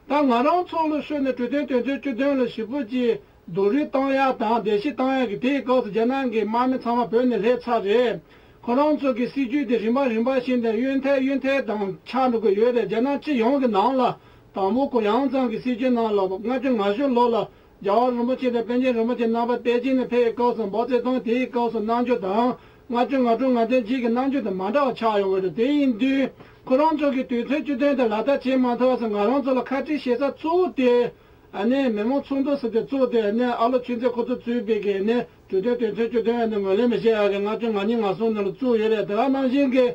ད་ང་རང་ཚོ་ལ་ཤོད་ནས་གྲོས་མཐུན་དོན་ཚན་བཅུ་བདུན་ལ་ཞེ་པོ་ཅིག་རྡོག་རོལ་བཏང་ཡག་དང་བརྡལ་བཤིག་བཏང་ཡག་གི་དེའི་སྐབས་སུ་རྒྱ་ནག་གི་དམག་མི་ཚང་མ་བོད་ནས་སླེབས་ཚར་རེད། ཁོ་རང་ཚོ་གི་སྲིད་ཇུས་དེ་རིམ་པ་རིམ་པ་བཞིན་དུ་གཡུལ་འཐེན་གཡུལ་འཐེན་དང་ཆགས་འགྲོ་གི་ཡོད་རེད། རྒྱ་ནག་སྤྱི་ཡོངས་ཀྱི་ནང་ལ་དང་པོ་གུ་ཡངས་ཚང་གི་སྲིད་ཇུས་ནང་ལ་ལྔ་བཅུ་ང་བཞི་ལོ་ལ་རྒྱལ་བ་རིན་པོ་ཆེ་དང་པཎ་ཆེན་རིན་པོ་ཆེ་རྣམ་པ་པེ་ཅིན་ནས་ཕེབས་པའི་སྐབས་སུ་མའོ་ཙེ་ཏུང་དེའི་སྐབས་སུ་གནང་རྒྱུ་དང་། ལྔ་བཅུ་ང་དྲུག་ང་བདུན་རྗེས་ཀྱི་གནང་རྒྱུ་དེ་མ་འདྲ་བ་ཆགས་ཡོང་གི་རེད། དེ་ཡིན་དུས་ཁོ་རང་ཚོ་གི་དུས་ཚོད་བཅུ་བདུན་དེ་ལག་བསྟར་བྱེད་མ་ཐུབ་པ་སོགས་ང་རང་ཚོ་ལ་ཁ་བྲལ་བྱེད་ས་གཙོ་བོ་དེ། ཨ་ནི་མི་མང་ཚོགས་འདུ་ཟེར་དེ་བཙུགས་ཏེ་ཨ་ནི་ཨ་ལོ་ཆོས་འཛིན་ཁོ་ཚོ་གཙོས་པའི་གི་ནི་གྲོས་མཐུན་དོན་ཚན་བཅུ་བདུན་ཨ་ནི་ངོས་ལེན་མི་བྱེད་ཡག་གི་ལྔ་བཅུ་ང་གཉིས་ང་གསུམ་ནང་ལ་བཙུགས་ཡོད་རེད། དེ་ག་ནང་བཞིན་གི་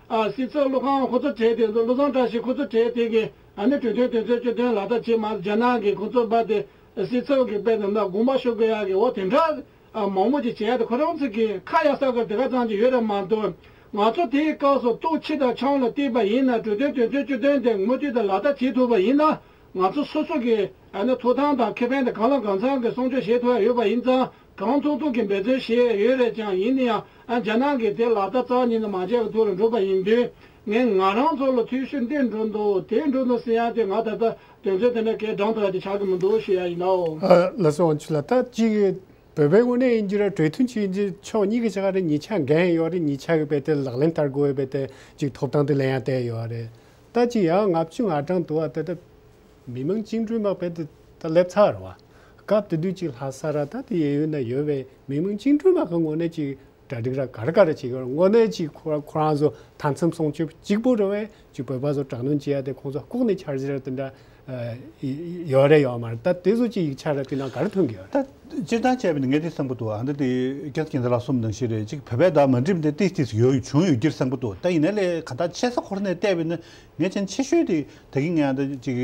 ཨ་སྲིད་ཚབ་བློ་བཟང་ཁོ་ཚོ་གྲས་དེ་ཚོ་བློ་བཟང་བཀྲ་ཤིས་ཁོ་ཚོ་གྲས་དེ་གི་ཨ་ནི་གྲོས་མཐུན་དོན་ཚན་བཅུ་བདུན་ལག་བསྟར་བྱེད་མ་རྒྱ་ནག་གི་ཁོ་ཚོ་འབའ་དེ་སྲིད་ཚབ་གི་དཔེ་དེ་འདྲ་དགོངས་པ་ཞུ་དགོས་ཡག་གི་འོ་དེ་འདྲ་ཨ་མང་པོ་ཅིག་བྱས་ཏེ་ཁོ་རང་ཚོ་གི་ཁ་ཡ་ས་གི་དེ་ག་ཙམ་ཅིག་ཡོད་རེད་མ་གཏོགས། ང་ཚོ་དེའི་སྐབས་སུ་ལྟོ་ཕྱེ་དང་ཆང་ལ་བལྟས་པ་ཡིན་ན་གྲོས་མཐུན་དོན་ཚན་བཅུ་བདུན་དེ་མུ་མཐུད་དུ་ལག་བསྟར་བྱེད་ཐུབ་པ་ཡིན་ན། ང་ཚོ་སོ་སོ་གི་ཨ་ནི་ཐོབ་ཐང་དང་ཁེ་ཕན་དེ་གང་ལ་གང་འཚམ་གི་སྲུང་སྐྱོབ་བྱེད་ཐུབ་ཡ་ཡོད་པ་ཡིན་ཙང་གང་ཐུབ་ཐུབ་ཀྱི་འབད་བརྩོན་བྱས་ཡོད་རེད་ཀྱང་ཡིན་ན་ཡང་ཨ་རྒྱ་ནག་གིས་དེ་ལག་བསྟར་རྩ་བ་ཉིད་ནས་མ་བྱས་པའི་ཐོག་ལ་འགྲོ་པ་ཡིན་དུས་ངས་ང་རང་ཚོ་ལ་འཐུས་ཤོར་འདི་འགྲོ་འདུག་དེ་འགྲོ་འདུག་ཟེར་ཡ་དེ་ང་ད་ལྟ་དོན་ཚན་དེ་འདྲ་གས་དྲངས་ཐུབ་ཡ་དེ་ཆགས་ཀྱི་མི་འདུག་ཞུ་ཡ་ཡིན་ནོ། ཨ་ལགས་སོ། དབང་ཕྱུག་ལགས། ད་ཅིག་བོད་པའི་ངོས་ནས་ཡིན་གྱི་རེད། གྲོས་མཐུན་ཅིག་ཡིན་གྱི་ཕྱོགས་གཉིས་ཀྱི་ཆ་རེད། གཉིས་ཆ་གི་འགན་ཡོད་རེད། གཉིས་ཆ་གི་རྦད་དེ་ལག་ལེན་བསྟར་དགོས་པའི་རྦད་དེ་ཅིག་ཐོབ་ཐང་དེ་ལེན་ཡ་བསྡད་ཡོད་རེད། ད་ཅིག་ཡང་ལྔ་བཅུ་ང་གྲངས་འདུག་བ། ད་ད་མི་མང་བཅིངས་འགྲོལ་དམག་རྦད་དེ་ད་སླེབས་ཚར་བ། སྐབས་དེ་དུས་ཅིག་ལྷ་ས་ར་ད་དེ་གཡས་གཡོན་ན་ཡོད་པའི་མི་མང་བཅིངས་འགྲོལ་དམག་གི་ངོས་ནས་ཅིག་གྲ་སྒྲིག་ར་ག་རེ་ག་རེ་བྱེད་ཀྱི་ཡོད་རེད། དངོས་གནས་ཅིག་ཁོ་ཁོ་རང་ཚོ་མཐའ་མཚམས་སྲུང་སྐྱོབ་གཅིག་པུ་རེད་བས། ཅིག་བོད་པ་ཚོ་དྲག་གནོན་བྱེད་ཡ་དེ་ཁོང་ཚོ་ལྐོག་ནས་འཆར་གཞི་ར་དེ་འདྲ་ཨ་ཡོད་རེད་ཡོད་མ་རེད། ད་དེ་ཚོ་ཅིག་ཡིག་ཆ་ར་དེ་ནང་ག་རེ་ཐོན་གྱི་ཡོད་རེད། ད་སྤྱིར་བཏང་བྱས་པ་ཡིན་ན་ངས་དེ་བསམ་གྱི་འདུག་ཨ་འདི་དེ་སྐྱག་སྐྱིན་ཚ་ལག་གསུམ་ནང་བཞིན་རེད། ཅིག་བོད་པའི་ད་མ་འགྲིག་མི་འདི་ཏིག་ཏིག་ཡོད་བྱུང་ཡོད་རྒྱུ་རེད་བསམ་གྱི་འདུག་ད་ཡིན་ན་ལས་ག་ད་ཆེ་ས་ཁོ་ར་ནས་བལྟས་པ་ཡིན་ན་ངས་ཅན་ཆེ་ཤོས་དེ་ད་གིན་ངས་ཨ་འདི་ཅིག་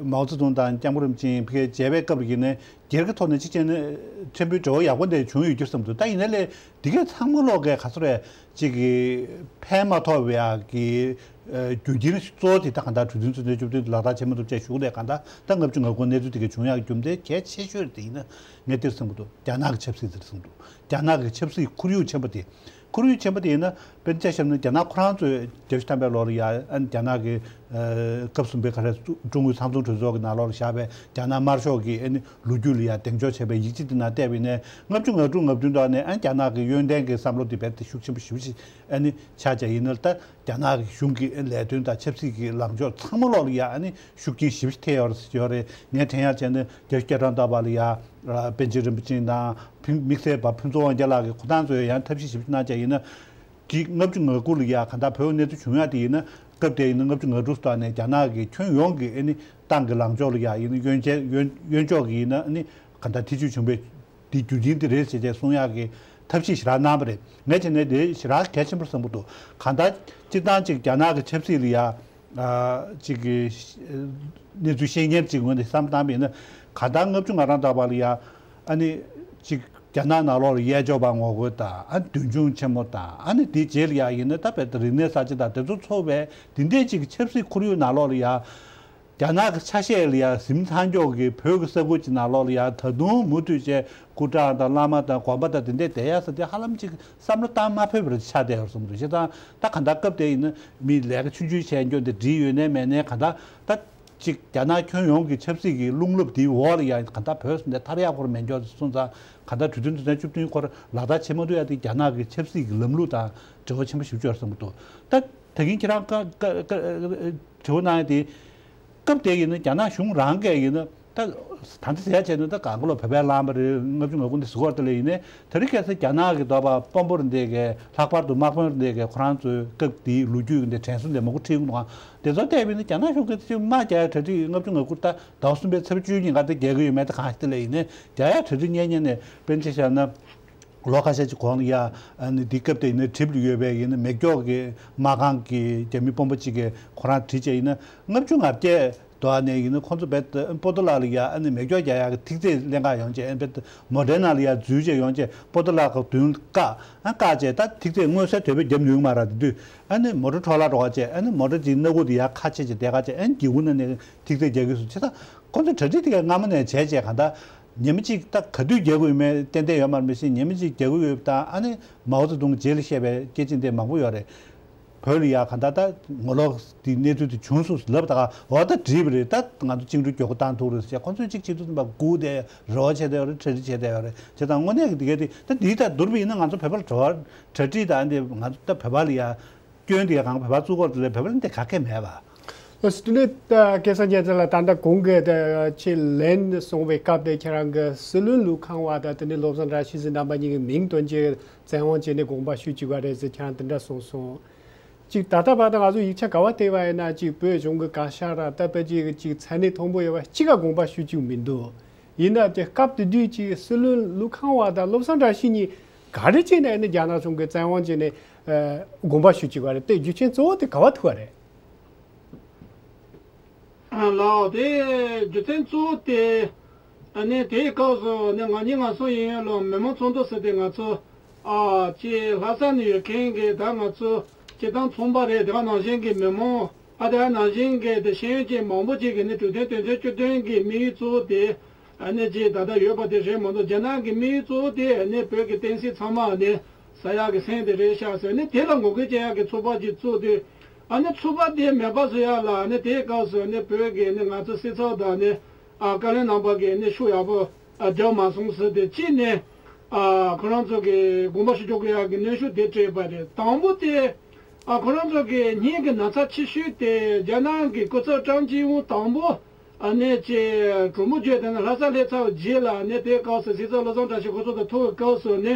མའོ་ཙེ་ཏུང་དང་སྐྱབས་མགོན་རིན་པོ་ཆེ་ཕ་གིར་མཇལ་བའི་སྐབས་ལ་ཡིན་ན། སྒེར་གྱི་ཐོག་ནས་གཅིག་བྱས་ན་ཕྲན་བུའི་འབྲེལ་བ་ཡག་པོ་འདི་བྱུང་ཡོད་རྒྱུ་བསམ་འདུག་ད་ཡིན་ན་ལས་འདི་གའི་ཚང་མ་ལོག་གི་ག་ཚོད་རེད་ཅིག་གི་ཕན་མ་ཐོགས་པའི་ཡག་གི་རྒྱུ་རྐྱེན་གཙོ་བོ་དེ་ད་གང་ལྟར་གྲོས་མཐུན་ཚོ་དེ་བཅུ་བདུན་ལག་བསྟར་བྱེད་མ་ཐུབ་ཅེས་ཞུགས་ནས་གང་ལྟར་ད་ལྔ་བཅུ་ང་དགུ་གནས་ཚུལ་དེ་གའི་བྱུང་ཡག་རྒྱུ་མཚན་གལ་ཆེ་ཤོས་དེ་ཡིན་ན་ངས་དེར་བསམ་གྱི་འདུག་རྒྱ་ནག་གི་ཆབ་སྲིད་དེར་བསམ་འདུག་རྒྱ་ནག་གི་ཆབ་སྲིད་ཁོར་ཡུག་ཆེན་པོ་དེ། ཁོར་ཡུག་ཆེན་པོ་དེ་ཡིན་ན་དཔེར་ན་ཆ་བཞག་ན་རྒྱ་ནག་ཁོ་རང་ཚོས་བརྒྱད་ཅུ་ཐམ་པའི་ལོ་ལ་ཡ་ཨ་ནི་རྒྱ་ནག་གི་ཨ་སྐབས་གསུམ་པའི་ག་རེ་ཀྲུང་ཨུའི་ཚང་འཛོམས་གྲོས་ཚོགས་ཀྱི་ནང་ལོགས་ལ་བཞག་པའི་རྒྱ་ནག་དམར་ཤོག་གི་ཨ་ནི་ལོ་རྒྱུས་ལ་ཡ་གདེང་འཇོག་བྱས་པའི་ཡིག་ཆ་དེ་ནང་བལྟས་པ་ཡིན་ན་ལྔ་བཅུ་ང་དྲུག་ང་བདུན་ཐོག་ནས་ཨ་ནི་རྒྱ་ནག་གི་གཡོན་ཐལ་གྱི་བསམ་བློ་དེ་རྦད་དེ་ཤུགས་ཆེན་པོ་ཞེ་པོ་ཅིག་ཨ་ནི་ཆགས་བྱས་ཡིན་ན་ད་རྒྱ་ནག་གི་གཞུང་གི་ཨ་ནི་ལས་དོན་དང་ཆབ་སྲིད་ཀྱི་ལངས་ཕྱོགས་ཚང་མ་ལོགས་ལ་ཡ་ཨ་ནི་ཤུགས་རྐྱེན་ཞེ་པོ་ཅིག་ཐེབས་ཡོད་རེད་ཡོད་རེད། ངས་དྲན་ཡག་བྱས་ན་བརྒྱད་ཅུ་གྱ་གྲངས་ལྟ་བ་ལ་ཡ་པཎ་ཆེན་རིན་པོ་ཆེ་དང་ཕིང་དམིགས་བསལ་བ་ཕུན་ཚོགས་དབང་རྒྱལ་ལགས་ཀྱིས་ཁོ་ཏང་ཚོས་ཡང་ཐབས་ཤེས་ཞེ་པོ་ཅིག་གནང་བྱས་ཡིན་ན། གི་ལྔ་བཅུ་ང་དགུ་ལ་ཡ་གང་ལྟར་བོད་གནས་ཚུལ་བྱུང་ཡ་དེ་ཡིན་ན་སྐབས་དེ་ཡིན་ན་ལྔ་བཅུ་ང་དྲུག་ཐོག་ནས་རྒྱ་ནག་གི་ཁྱོན་ཡོངས་ཀྱི་ཨ་ནི་ཏང་གི་ལངས་ཕྱོགས་ལ་ཡ་ཡིན་ན་གཡོན་ཆེ་གཡོན་གཡོན་ཕྱོགས་ཀྱི་ཡིན་ན་ཨ་ནི་གང་ལྟར་ཐེ་བྱུས་བྱུང་བའི་དེ་རྒྱུ་རྐྱེན་དེ་རེད་ཟེར་བྱས་གསུང་ཡག་གི་ཐབས་ཤེས་ཞེ་དྲག་གནང་བ་རེད། ངས་བྱས་ནས་དེ་ཞེ་དྲག་གལ་ཆེན་པོ་བསམ་གྱི་འདུག་གང་ལྟར་སྤྱིར་བཏང་ཅིག་རྒྱ་ནག་གི་ཆབ་སྲིད་ལ་ཡ་ཨ་ཅིག་གི་གནས་ཚུལ་ཤེས་མཁན་ཅིག་ངོས་ནས་བསམ་བཏང་བ་ཡིན་ན་གང་ལྟར་ལྔ་བཅུ་ང་གྲངས་ལྟ་བ་ལ་ཡ་ཨ་ནི་ཅིག་རྒྱ་ནག་ནང་ལོགས་ལ་ཡས་ཇོ་པ་ངོ་རྒོལ་དང་ཨ་ནི་མདུན་ཆུང་ཆེན་མོ་དང་ཨ་ནི་དེའི་རྗེས་ལ་ཡ་ཡིན་ན་ད་བལ་ཏི་རིག་གནས་གསར་བརྗེ་དང་དེ་ཚོ་ཚོགས་པའི་དེ་འདྲས་ཅིག་གི་ཆབ་སྲིད་ཁོར་ཡུག་ནང་ལོགས་ལ་ཡ་རྒྱ་ནག་གི་ཆ་ཤས་ལ་ཡ་གཟིམ་ཚང་ཀྱོག་གི་བོད་ཀྱི་ས་ཁུལ་གྱི་ནང་ལོགས་ལ་ཡ་ད་དུང་མུ་མཐུད་བྱས་སྐུ་དྲག་དང་བླ་མ་དང་དགོན་པ་དང་དེ་འདྲས་བསྡད་ཡ་ས་དེ་ཧ་ལམ་ཅིག་བསམ་བློ་བཏང་མ་ཕོད་པ་རེད་ཆགས་བསྡད་ཡོད་བསམ་འདུག་བྱས་ཙང་ད་གང་ལྟར་སྐབས་དེ་ཡིན་ན་མི་ལས་ཀ་ཆུང་ཆུང་བྱས་འགྱོ་འདི་འགྲིག་ཡོད་ནའི་མེད་ནའི་གང་ལྟར་ད། གཅིག་རྒྱ་ནག་ཁྱོན་ཡོངས་ཀྱི་ཆབ་སྲིད་ཀྱི་རླུང་རླབས་དེའི་འོག་ལ་ཡང་གང་ལྟར་བོད་ཟེར་འདི་ཐར་ཡག་སྐོར་མེད་འགྱོ་སོང་ཙང་། གང་ལྟར་གྲོས་མཐུན་དོན་ཚན་བཅུ་བདུན་སྐོར་ལག་བསྟར་བྱེད་མ་ཐུབ་ཡག་དེ་རྒྱ་ནག་གི་ཆབ་སྲིད་ཀྱི་ལམ་ལུགས་དང་འབྲེལ་བ་ཆེན་པོ་ཞིག་ཡོད་བསམ་གྱི་འདུག་ད་ད་གིན་ཁྱེད་རང་བཀའ་བཀའ་བཀའ་དྲི་བ་གནང་ཡག་དེ། སྐབས་དེ་ཡིན་ན་རྒྱ་ནག་གཞུང་རང་གིས་ཡིན་ན་ད་ད་ལྟ་ཟེར་ཡག་བྱས་ན་ད་གང་ག་ལོ་བོད་པའི་བླངས་པ་རེད། ལྔ་བཅུ་ང་དགུ་འདི་ཟེར་གྱི་ཡོད་རེད། དེ་ལ་ཡིན་ནའི་དེ་རིང་ཁ་སང་རྒྱ་ནག་གི་དོགས་པ་དཔོན་པོ་རེད་འདི་གས་ལྷག་པར་དུ་དམག་དཔོན་རེད་འདི་གས་ཁོ་རང་ཚོའི་སྐབས་དེའི་ལོ་རྒྱུས་ཀྱི་འདི་དྲན་གསོ་འདི་མང་པོ་ཁྲིད་ཡོང་དུས། དེ་ཚོ་བལྟས་པ་ཡིན་ན་རྒྱ་ནག་གཞུང་གིས་ཅིག་དམག་རྒྱག་ཡག་གྲ་སྒྲིག་ལྔ་བཅུ་ང་དགུ་ད་ཟླ་བ་གསུམ་པའི་ཚེས་པ་བཅུ་གཉིས་ཀ་དེ་རྒྱག་གི་ཡོད་མེད་དེ་གང་ཞིག་དེ་ལ་ཡིན་ནའི་རྒྱག་ཡག་གྲ་སྒྲིག་གཉེར་གཉེར་ནས། དཔེར་ན་ཆ་བཞག་ན་ལོ་ཁ་ཤས་ཅིག་གོང་ལ་ཡ་ཨ་ནི་འདི་སྐབས་དེ་ཡིན་ན་གྲིབ་ལ་ཡོད་པའི་ཡིན་ན་མེ་སྒྱོགས་ཀྱི་དམག་ཁང་གི་རྒྱ་མི་དཔོན་པོ་གཅིག་གིས་ཁོ་རང་བྲིས་བྱས་ཡིན་ན་ལྔ་བཅུ་ང་བརྒྱད་དོ་ཨ་ནས་ཡིན་ན་ཁོང་ཚོ་བེད་པོ་ཏོ་ལ་ལ་ཡ་ཨ་ནི་མེ་སྒྱོགས་རྒྱག་ཡག་གི་ཐིག་ཚད་ལེན་ག་ཡོང་བྱས། ཨ་ནི་བེད་མོ་ཊའི་ནང་ལ་ཡ་འཛུལ་བྱས་ཡོང་བྱས་པོ་ཏོ་ལ་ག་མདུན་བཀག་ཨ་བཀག་བྱས། ད་ཐིག་ཚད་མངོན་གསལ་དོད་པོས་བརྒྱབ་མྱོང་མ་རེད། དེ་དུས་ཨ་ནི་མོ་ཊ་འཕྲོ་བརླག་འགྲོ་ག་བྱས། ཨ་ནི་མོ་ཊ་ཅིག་སྣ་ཁུག་དེ་ཡར་ཁ་ཕྱེ་བྱས་བསྡད་ག་བྱས། ཨ་ནི་སྒེའུ་ཁུང་ནང་ནས་ཐིག་ཚད་རྒྱག་གི་སོང་། བྱས་ཙང་ཁོང་ཚོས་གྲ་སྒྲིག་དེ་ག་སྔ་མོ་ནས་བྱས་བྱས་གང་ལྟར། ཉི་མ་གཅིག་ད་ག་དུས་རྒྱག་གི་ཡོད་མེད་ཏན་ཏན་ཡོད་མ་རེད། མི་ཤེས། ཉི་མ་གཅིག་རྒྱག་གི་ཡོད་པ་དང་། ཨ་ནི་མའོ་ཙེ་ཏུང་རྗེས་ལ་བཤད་པའི་སྐད་ཆ་འདི་མང་པོ་ཡོད་རེད། བོད་ལ་ཡ་ག་ད་ད་ངོ་ལོག་དེ་གནས་ཚུལ་དེ་བྱུང་སོང་ལབ། ད་ག་འོ་ད་འགྲིག་པ་རེད། ད་ང་ཚོ་བཅིངས་འགྲོལ་མགྱོགས་པོ་བཏང་ཐུབ་རེད་ཟེར། ཁོང་ཚོས་གཅིག་བྱེད་དུས་ཙམ་པ་སྒུག་བསྡད་རེ་བ་བྱས་བསྡད་ཡོད་རེད། གྲ་སྒྲིག་བྱས་བསྡད་ཡོད་རེད། བྱས་ཙང་དངོས་གནས་ཀྱི་དེ་ག་དེ་ད་འདི་ལྟར་བསྡུར་བ་ཡིན་ན་ང་ཚོ་བོད་པར་གྲ་སྒྲིག་དང་འདི་ང་ཚོ་ད་བོད་པ་ལ་ཡ། སྐྱོན་དེ་གང་བོད་པ་བཙུགས་སྐོར་དེ་ལས་བོད་པ་ལ་འདི་ག་གེ་མེད་པ། ལགས་སོ། དེ་ནས་ད་སྐལ་བཟང་རྒྱལ་མཚན་ལགས། ད་ལྟ་གོང་གི་ད་ཁྱེད་ལན་གསུངས་པའི་སྐབས་དེ་ཁྱེད་རང་གི་སྲིད་བློན་ཀླུ་ཁང་བ་དང་དེ་ནས་བློ་བཟང་བཀྲ་ཤིས་ཟེར་རྣམ་པ་གཉིས་ཀྱི་མིང་བཏོན་རྗེས་བཙན་དབང་བྱས་ནས་དགོངས་པ་ཞུ་བཅུག་པ་རེད་ཟེར་ཁྱེད་རང་དེ་འདྲ་གསུངས་སོང་། གཅིག་ད་ལྟ་བར་དུ་ང་ཚོ་ཡིག་ཆ་ག་བ་བལྟས་པ་ཡིན་ན་གཅིག་བོད་གཞུང་གི་བཀའ་ཤག་ར་ད་ཕལ་ཆེར་གཅིག་མཚན་གནས་མཐོན་པོ་ཡོད་པ་གཅིག་ག་དགོངས་པ་ཞུ་བཅུག་མི་འདུག་ཡིན་ན་དེ་སྐབས་དེ་དུས་ཀྱི་སྲིད་བློན་ཀླུ་ཁང་བ་དང་བློ་བཟང་བཀྲ་ཤིས་གཉིས་ག་རེ་བྱས་ནས་ནི་རྒྱ་ནག་གཞུང་གིས་བཙན་དབང་བྱས་ནས་ཨ་དགོངས་པ་ཞུ་བཅུག་པ་རེད། དེ་རྒྱུ་རྐྱེན་གཙོ་བོ་དེ་ག་བ་ཐུག་པ་རེད། ཨ་ལགས། དེ་རྒྱུ་མཚན་གཙོ་བོ་དེ་ཨ་ནི་དེའི་སྐབས་སུ་ནི་ང་གཉིས་ང་གསུམ་ཡིན་ཡོད་ལ་མི་མང་ཚོགས་འདུ་ཟེར་ཏེ་ང་ཚོ་ཨ་ཅེ་ལྷ་ས་ནས་ཡོད་མཁན་གྱི་ད་ང་ཚོ་སྤྱི་བཏང་ཚོང་པ་རེད། དེ་ག་ནང་བཞིན་གྱི་མི་མང་ཨ་དེ་ག་ནང་བཞིན་གྱི་དེ་ཤེས་ཡོན་ཅན་མང་པོ་ཅིག་གིས་ནི་གྲོས་མཐུན་དོན་ཚན་བཅུ་བདུན་གྱི་དམིགས་ཡུལ་གཙོ་བོ་དེ་ཨ་ནི་ཅིག་ད་ལྟ་ཡོད་པ་དེ་རེད་མ་གཏོགས། རྒྱ་ནག་གི་དམིགས་ཡུལ་གཙོ་བོ་དེ་ཨ་ནི་བོད་ཀྱི་བསྟན་སྲིད་ཚང་མ་ཨ་ནི་ཟ་ཡག་གི་སེམས་དེ་རེད་ཤག་ཟེར་ནས་དེ་ལ་ངོ་རྒོལ་བྱེད་ཡག་གི་ཚོགས་པ་ཅིག་བཙུགས་དུས། ཨ་ནི་ཚོགས་པ་དེ་མེད་པ་བཟོ་ཡག་ལ་ཨ་ནི་དེའི་སྐབས་སུ་ཨ་ནི་བོད་ཀྱི་ཨ་ནི་ང་ཚོ་སྲིད་ཚབ་དང་ཨ་ནི་ཨ་བཀའ་བློན་རྣམ་པ་གིས་ཨ་ནི་ཤུགས་ཡག་པོ་ཨ་རྒྱབ་མ་སོང་ཟེར་ཏེ་གཅིག་ནས་ཨ་ཁོ་རང་ཚོ་གིས་དགོངས་པ་ཞུ་བཅུག་དགོས་ཡག་གི་གནོན་ཤུགས་དེ་སྤྲད་པ་རེད། དང་པོ་དེ་ཨ་ཁོ་རང་ཚོ་གི་སྙིང་གི་ན་ཚ་ཆེ་ཤོས་དེ་རྒྱ་ནག་གི་སྐུ་ཚབ་ཀྲང་ཅིན་ཝུན་དང་པོ་ཨ་ནི་ཅིག་གྲོས་མོལ་བརྗོད་དེ་ནི་ལྷ་ས་སླེབས་ཚར་བའི་རྗེས་ལ་ཨ་ནི་དེའི་སྐབས་སུ་སྲིད་ཚབ་བློ་བཟང་བཀྲ་ཤིས་ཁོ་ཚོ་དང་ཐུག་པའི་སྐབས་སུ་ནི།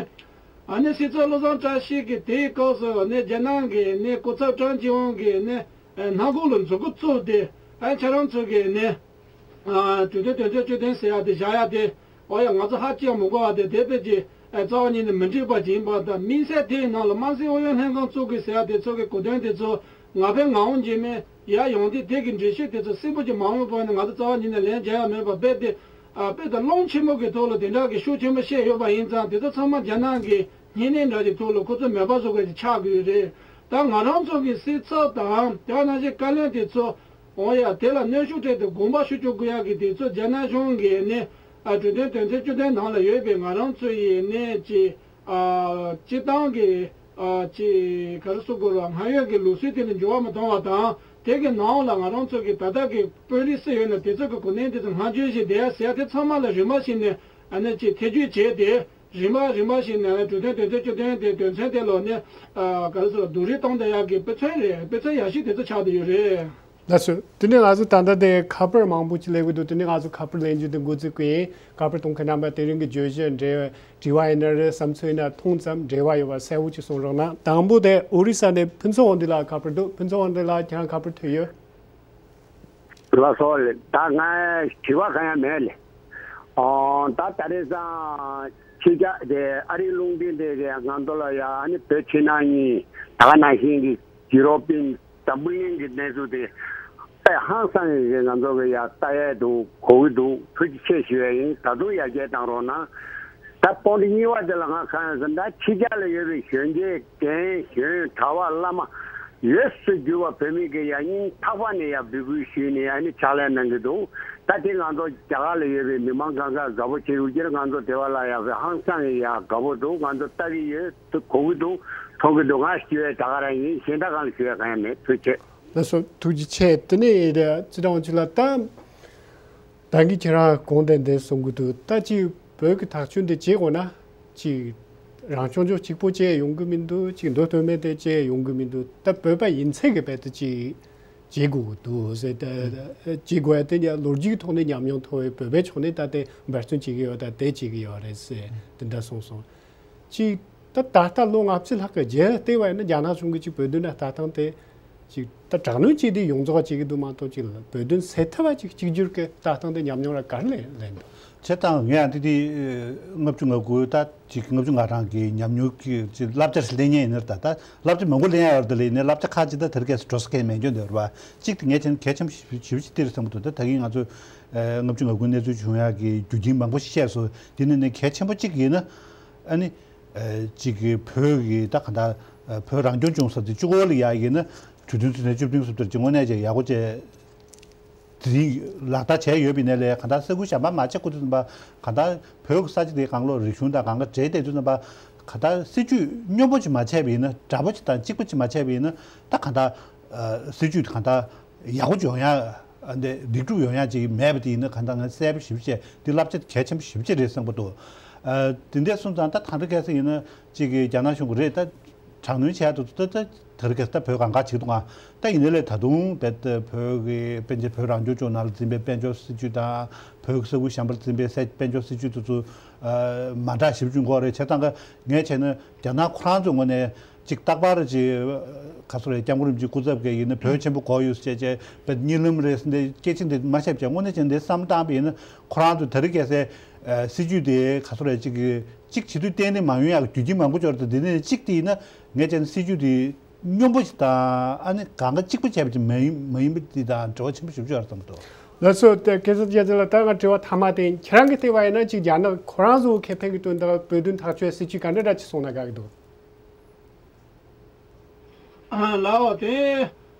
ཨ་ནི་སྲིད་ཚབ་བློ་བཟང་བཀྲ་ཤིས་ཀྱིས་དེའི་སྐབས་སུ་ཨ་ནི་རྒྱ་ནག་གི་ཨ་ནི་སྐུ་ཚབ་ཀྲང་ཅིན་ཝུན་གྱི་ཨ་ནི་སྣ་ཁུག་ལ་མཛུབ་གུ་བཙུགས་ཏེ། ཨ་ཁྱེད་རང་ཚོ་གི་ཨ་ནི་ཨ་གྲོས་མཐུན་དོན་ཚན་བཅུ་བདུན་ཟེར་ཡག་དེ་བཞག་ཡག་དེ། འོ་ཡ། ང་ཚོ་ཧ་ཅང་མི་དགོས་པ་དེ་དེ་དཔེ་ཅིག་ཨ་རྩ་བ་ཉིད་ནས་མི་འགྲིག་པ་ཅིག་ཡིན་པ་དང་། དམིགས་བསལ་དེའི་ནང་ལ་དམངས་སྲིད་ཨུ་ཡོན་ལྷན་ཁང་བཙུགས་དགོས་ཟེར་ཡག་དེ་ཚོ་གི་གོ་དོན་དེ་ཚོ་ང་ཕན་ང་འོང་གི་མེད། ཡ་ཡོང་དུས་དེ་གི་འགྲེལ་བཤད་དེ་ཚོ་གསལ་པོ་ཅིག་མ་འོངས་བར་ནས་ང་ཚོ་རྩ་བ་ཉིད་ནས་ལན་རྒྱག་ཡག་མེད་པ་རྦད་དེ། ཨ་དཔེ་དང་སློང་ཆེན་མོ་གི་ཐོག་ལ་དེ་འདྲ་གི་ཤུགས་ཆེན་པོ་བཤད་ཡོད་པ་ཡིན་ཙང་། དེ་ཚོ་ཚང་མ་རྒྱ་ནག་གི་བསྙོན་གནས་འདྲ་ཅིག་ཐོག་ལ་ཁོ་ཚོ་མོས་པ་བཟོ་དགོས་ཀྱི་ཆགས་ཀྱི་ཡོད་རེད། ད་ང་རང་ཚོ་གི་སྲིད་ཚབ་དང་དེ་ག་ནང་བཞིན་བཀའ་བློན་དེ་ཚོ། འོ་ཡ། དེ་ལ་གནོན་ཤུགས་སྤྲད་དེ་དགོངས་པ་ཞུ་བཅུག་དགོས་ཡག་གི་དེ་ཚོ་རྒྱ་ནག་གཞུང་གི་ནི་ཨ་གྲོས་མཐུན་དོན་ཚན་བཅུ་བདུན་ནང་ལ་ཡོད་པའི་ང་རང་ཚོ་ཡི་ནི་ཅིག་ཨ་སྤྱི་བཏང་གི་ཨ་ཅིག་ག་རེ་ཟེར་དགོས་རེད། སྔར་ཡོད་ཀྱི་ལུགས་སྲོལ་དེ་ལ་འགྱུར་བ་མ་གཏོང་བ་དང་། དེ་གི་ནང་ལ་ང་རང་ཚོ་གི་ད་ལྟ་གི་དཔོན་རིགས་སུ་ཡོད་ན་དེ་ཚོ་གི་གོ་གནས་དེ་ཚོ་སྔ་འགྱུར་བཞིན་བསྡད་ཡ་ཟེར་ཡ་དེ་ཚང་མ་ལ་རིམ་པ་བཞིན་ནས་ཨ་ནི་ཅིག་ཐེ་བྱུས་བྱས་ཏེ། རིམ་པ་རིམ་པ་བཞིན་ནས་གྲོས་མཐུན་དོན་ཚན་བཅུ་བདུན་དེ་དོན་ཚན་དེ་ལ་ནི་ཨ་ག་རེ་ཟེར་བསྡུར་རེས་གཏོང་བསྡད་ཡག་གི་དཔེ་མཚོན་རེད། དཔེ་མཚོན་ཡག་ཤོས་དེ་ཚོ་ཆགས་བསྡད་ཡོད་རེད། ལགས་སོ། དེ་ནས་ང་ཚོ་ད་ལྟ་དེ་ཁ་པར་མང་པོ་ཅིག་སླེབས་ཀྱི་འདུག་དེ་ནས་ང་ཚོ་ཁ་པར་ལེན་རྒྱུ་དེ་འགོ་འཛུགས་ཀྱི་ཡིན། ཁ་པར་གཏོང་མཁན་རྣམ་པ་དེ་རིང་གི་བརྗོད་གཞི་འབྲེལ་དྲི་བ་ཡིན་ན་རེད། བསམ་ཚུལ་ཡིན་ན་ཐུང་ཙམ་འབྲེལ་བ་ཡོད་པ་གསལ་བོ་ཅིག་གསུང་རོགས་གནང་། དང་པོ་དེ་ཨོ་རི་ས་ནས་ཕུན་ཚོགས་དབང་འདུས་ལགས་ཁ་པར་འདུག་ཕུན་ཚོགས་དབང་འདུས་ལགས་ཁྱེད་རང་ཁ་པར་ཐོན་ཡོད། ལགས་སོ་ལགས། ད་ང་དྲི་བ་གང་ཡང་མེད་ལགས། ཨོ་ད་ད་རེས་སང་ཕྱི་རྒྱལ་དེ་ཨ་རིའི་རླུང་འཕྲིན་དེ་གའི་ང་ཚོ་ལ་ཡ་ཨ་ནི་བོད་ཕྱི་ནང་གཉིས་ད་ག་ནང་བཞིན་གྱི་ཡུ་རོབ་པིན་འཛམ་བུ་གླིང་གི་གནས་ཚུལ་དེ་དཔེ་ཧང་སང་གི་ང་ཚོ་གི་ཡ་ལྟ་ཡས་འདུག་གོ་གི་འདུག་ཐུགས་རྗེ་ཆེ་ཞུ་ཡས་ཡིན། ད་དུང་ཡར་རྒྱས་བཏང་རོགས་གནང་། ད་པོ་ཏི་གཉིས་པ་དེ་ལ་ང་གང་ཡང་ཟེར་ན། ད་ཕྱི་རྒྱལ་ལ་ཡོད་པའི་གཞོན་སྐྱེས་རྒན་གཞོན་གྲྭ་པ་བླ་མ་ཡོངས་སུ་གྱུར་པ་བོད་མི་གི་ཡ་སྙིང་ཐག་པ་ནས་ཡ་འབོད་སྐུལ་ཞུས་ནས་ཡ་ནི་ཕྱག་ལས་གནང་གི་འདུག་ད་དེ་ང་ཚོ་རྒྱ་གར་ལ་ཡོད་པའི་མི་མང་གང་ག་དགའ་པོ་བྱེད་དགོས་ཀྱི་རེད། ང་ཚོ་དེ་བ་ལ་ཡ་བའི་ཧང་སང་གི་ཡ་དགའ་པོ་འདུག་ང་ཚོ་ལྟ་གི་ཡོད། གོ་གི་འདུག་མཐོང་གི་འདུག་ང་ཞུ་བའི་ད་ག་རང་ཡིན། གཞན་དག་གང་ལ་ཞུ་བའི་གང་ཡང་མེད། ཐུགས་རྗེ་ཆེ། ལགས་སོ། ཐུགས་རྗེ་ཆེ། དེ་ནས་ཚེ་རིང་དབང་ཕྱུག་ལགས། ད་ད་གིན་ཁྱེད་རང་གོང་དེ་འདི་གསུང་གི་འདུག་ད་ཅིག་བོད་ཀྱི་ཐག་གཅོད་འདི་བྱེད་དགོས་ན་ཅིག་རང་སྐྱོང་ལྗོངས་གཅིག་པོ་བྱས་ཡོང་གི་མི་འདུག་ཅིག་མདོ་སྟོད་སྨད་དེ་བྱས་ཡོང་གི་མི་འདུག་ད་བོད་པ་ཡིན་ཚད་ཀྱི་རྦད་དེ་ཅིག་བྱེད་དགོས་ཀྱི་འདུག་ཟེར། ད་བྱེད་དགོས་ཡ་དེ་ཡང་ལོ་རྒྱུས་ཀྱི་ཐོག་ནས་ཉམས་མྱོང་ཐོབ་པའི་བོད་པའི་ཕྱོགས་ནས་ད་དེ་འབད་བརྩོན་བྱེད་ཀྱི་ཡོད། ད་དེ་བྱེད་ཀྱི་ཡོད་རེད་ཟེར་དེ་འདྲ་གསུངས་སོང་། ཅིག་ད་ད་ལྟ་ལོ་ལྔ་བཅུ་ལྷག་གི་རྗེས་ལ་བལྟས་པ་ཡིན་ན་རྒྱ་ནག་གཞུང་གིས་ཅིག་བོད་དོན་ལ་ལྟ་སྟངས་དེ་ཅིག་ད་དྲག་གནོན་བྱས་ཏེ་ཡོངས་རྫོགས་བྱེད་ཀྱི་འདུག་མ་གཏོགས་ཅིག་བོད་དོན་སེལ་ཐབས་ཅིག་གཅིག་གྱུར་གྱི་ལྟ་སྟངས་དེ་ཉམས་མྱོང་ལ་ག་རེ་ལེན་ལེན་འདུག་བྱས་ཙང་ངས་ཡང་དེ་དེ་ལྔ་བཅུ་ང་དགུ་ད་ཅིག་ལྔ་བཅུ་ང་གྲངས་ཀྱི་ཉམས་མྱོང་གི་ཅིག་བསླབ་བྱ་ལེན་མཁན་ཡིན་ན། ད་ད་བསླབ་བྱ་མང་པོ་ལེན་ཡ་ཡོད་རེད། ད་ལེན་ནས་བསླབ་བྱ་ཁག་ཅིག་ད་དེ་རིང་ཁ་སང་འགྲོ་ས་གང་ཡང་མེད་འགྱོ་འདི་རེད་པ། གཅིག་དེ་ངས་བྱས་ན་གལ་ཆེན་པོ་ཞེ་པོ་ཞེ་པོ་ཅིག་དེ་རེད་བསམ་གྱི་འདུག་ད་ད་གིན་ང་ཚོ་ལྔ་བཅུ་ང་དགུ་གནས་ཚུལ་བྱུང་ཡ་གི་རྒྱུ་རྐྱེན་མང་པོ་ཞིག་བཤད་སོང་། དེ་ནས་ནས་གལ་ཆེན་པོ་གཅིག་ཡིན་ན། ཨ་ནི། ཨ། གཅིག་གི་བོད་ཀྱི་ད་ག་ད་ཨ་བོད་རང་སྐྱོང་ལྗོངས་ཟེར་དེ་བཅུ་དགུ་ལ་ཡ་ཡིན་ན་གྲོས་མཐུན་ཚུལ་ཁྲིམས་བཅུ་བདུན་ཟེར་དེ་དངོས་གནས་ཅིག་ཡག་པོ་བྱས། དེ་རིང་ལག་བསྟར་བྱས་ཡོད་པའི་ནས་ལས་ག་ད་ས་ཁུལ་གཞན་པ་མ་ཆགས་གོ་དུས་ཙམ་པ་ག་ད་བོད་ཀྱི་ས་ཆ་དེ་གང་ལོ་རིག་གཞུང་དང་གང་ག་འབྲེལ་བསྡད་དུས་ཙམ་པ་ག་ད་སྲིད་ཇུས་སྙོམས་པོ་ཅིག་མ་བྱས་པ་ཡིན་ན། འདྲ་པོ་ཅིག་དང་གཅིག་པ་ཅིག་མ་བྱས་པ་ཡིན་ན། ད་ག་ད་ཨ་སྲིད་ཇུས་ག་ད་ཡག་པོ་ཅིག་ཡོང་ཡ། ཨ་འདི་ལེགས་གྲུབ་ཡོང་ཡ་ཅིག་མེད་པ་དེ་ཡིན་ན་ག་ད་ང་གསལ་པོ་ཞེ་པོ་བྱས་དེ་བསླབ་བྱ་གལ་ཆེན་པོ་ཞེ་པོ་ཅིག་རེད་བསམ་གྱི་འདུག་ཨ་དེ་འདྲ་སོང་ཙང་ད་ད་ལྟ་ཁ་སང་ཡིན་ན་ཅིག་གི་རྒྱ་ནག་གཞུང་གི་རེད། ད་དྲག་གནོན་བྱས་འདུག་ད་ད་ད་རེས་ཁ་སང་ད་བོད་གང་ག་བྱེད་འདུག་ང་། ད་ཡིན་ནའི་ལས་ད་དུང་རྦད་དེ་བོད་ཀྱི་དཔལ་འབྱོར་བོད་རང་སྐྱོང་ལྗོངས་ནང་ལ་འཛིན་པའི་དཔལ་འབྱོར་སྲིད་ཇུས་དང་བོད་ཀྱི་ས་ཁུལ་གཞན་པར་འཛིན་པའི་ས་དཔལ་འབྱོར་སྲིད་ཇུས་དེ་ཚོ་ཨ་མ་འདྲ་ཞེ་པོ་ཅིག་འགོ་རེད། བྱས་ཙང་ག་ངས་བྱས་ན་རྒྱ་ནག་ཁོ་རང་ཚོའི་ངོས་ནས། གཅིག་རྟག་པར་གཅིག་ག་ཚོད་རེད། སྐྱབས་མགོན་རིན་པོ་ཆེའི་སྐུ་ཚབ་ཀྱིས་ཡིན་ན་བོད་ཆེན་པོ་དགོས་ཡོད་ཟེར་བྱས་བྱས་བོད་གཉིད་ལམ་རེད་ཟེར་འདི་སྐད་ཆ་འདི་མ་བཤད་བྱས། དངོས་གནས་བྱས་འདི་བསམ་བཏང་བ་ཡིན་ན་ཁོ་རང་ཚོ་དེ་རིང་ཁ་སང་སྲིད་ཇུས་དེ་ག་ཚོད་རེད། གཅིག་གཅིག་བྱེད་དུས་གཏན་ནས་མ་ཡོང་ཡག་རྒྱུ་རྐྱེན་མང་པོ་འབྱོར་འདུག་དེ་ནས་གཅིག་དེ་ཡིན་ན་ངས་བྱས་ན་སྲིད་ཇུས་དེ་སྙོམས་པོ་ཞིག་དང་ཨ་ནི་གང་ག་གཅིག་པ་བྱས་པ་ཅིག་མ་ཡིན་མ་ཡིན་པ་དེ་དང་འབྲེལ་བ་ཆེན་པོ་ཞེ་པོ་ཅིག་ཡོད་རེད་བསམ་གྱི་འདུག་ལགས་སོ། དེ་སྐལ་བཟང་རྒྱལ་མཚན་ལགས། ད་ང་དྲི་བ་མཐའ་མ་དེ་ཡིན། ཁྱེད་རང་གིས་བལྟས་པ་ཡིན་ན་ཅིག་རྒྱ་ནག་ཁོ་རང་ཚོའི་ཁེ་ཕན་གྱི་དོན་དག་བོད་དོན་ཐག་གཅོད་སྲིད་ཇུས་ག་འདྲ་འདྲ་ཅིག་སོང་ན་དགའ་གི་འདུག་ཨ་ལའོ་དེ།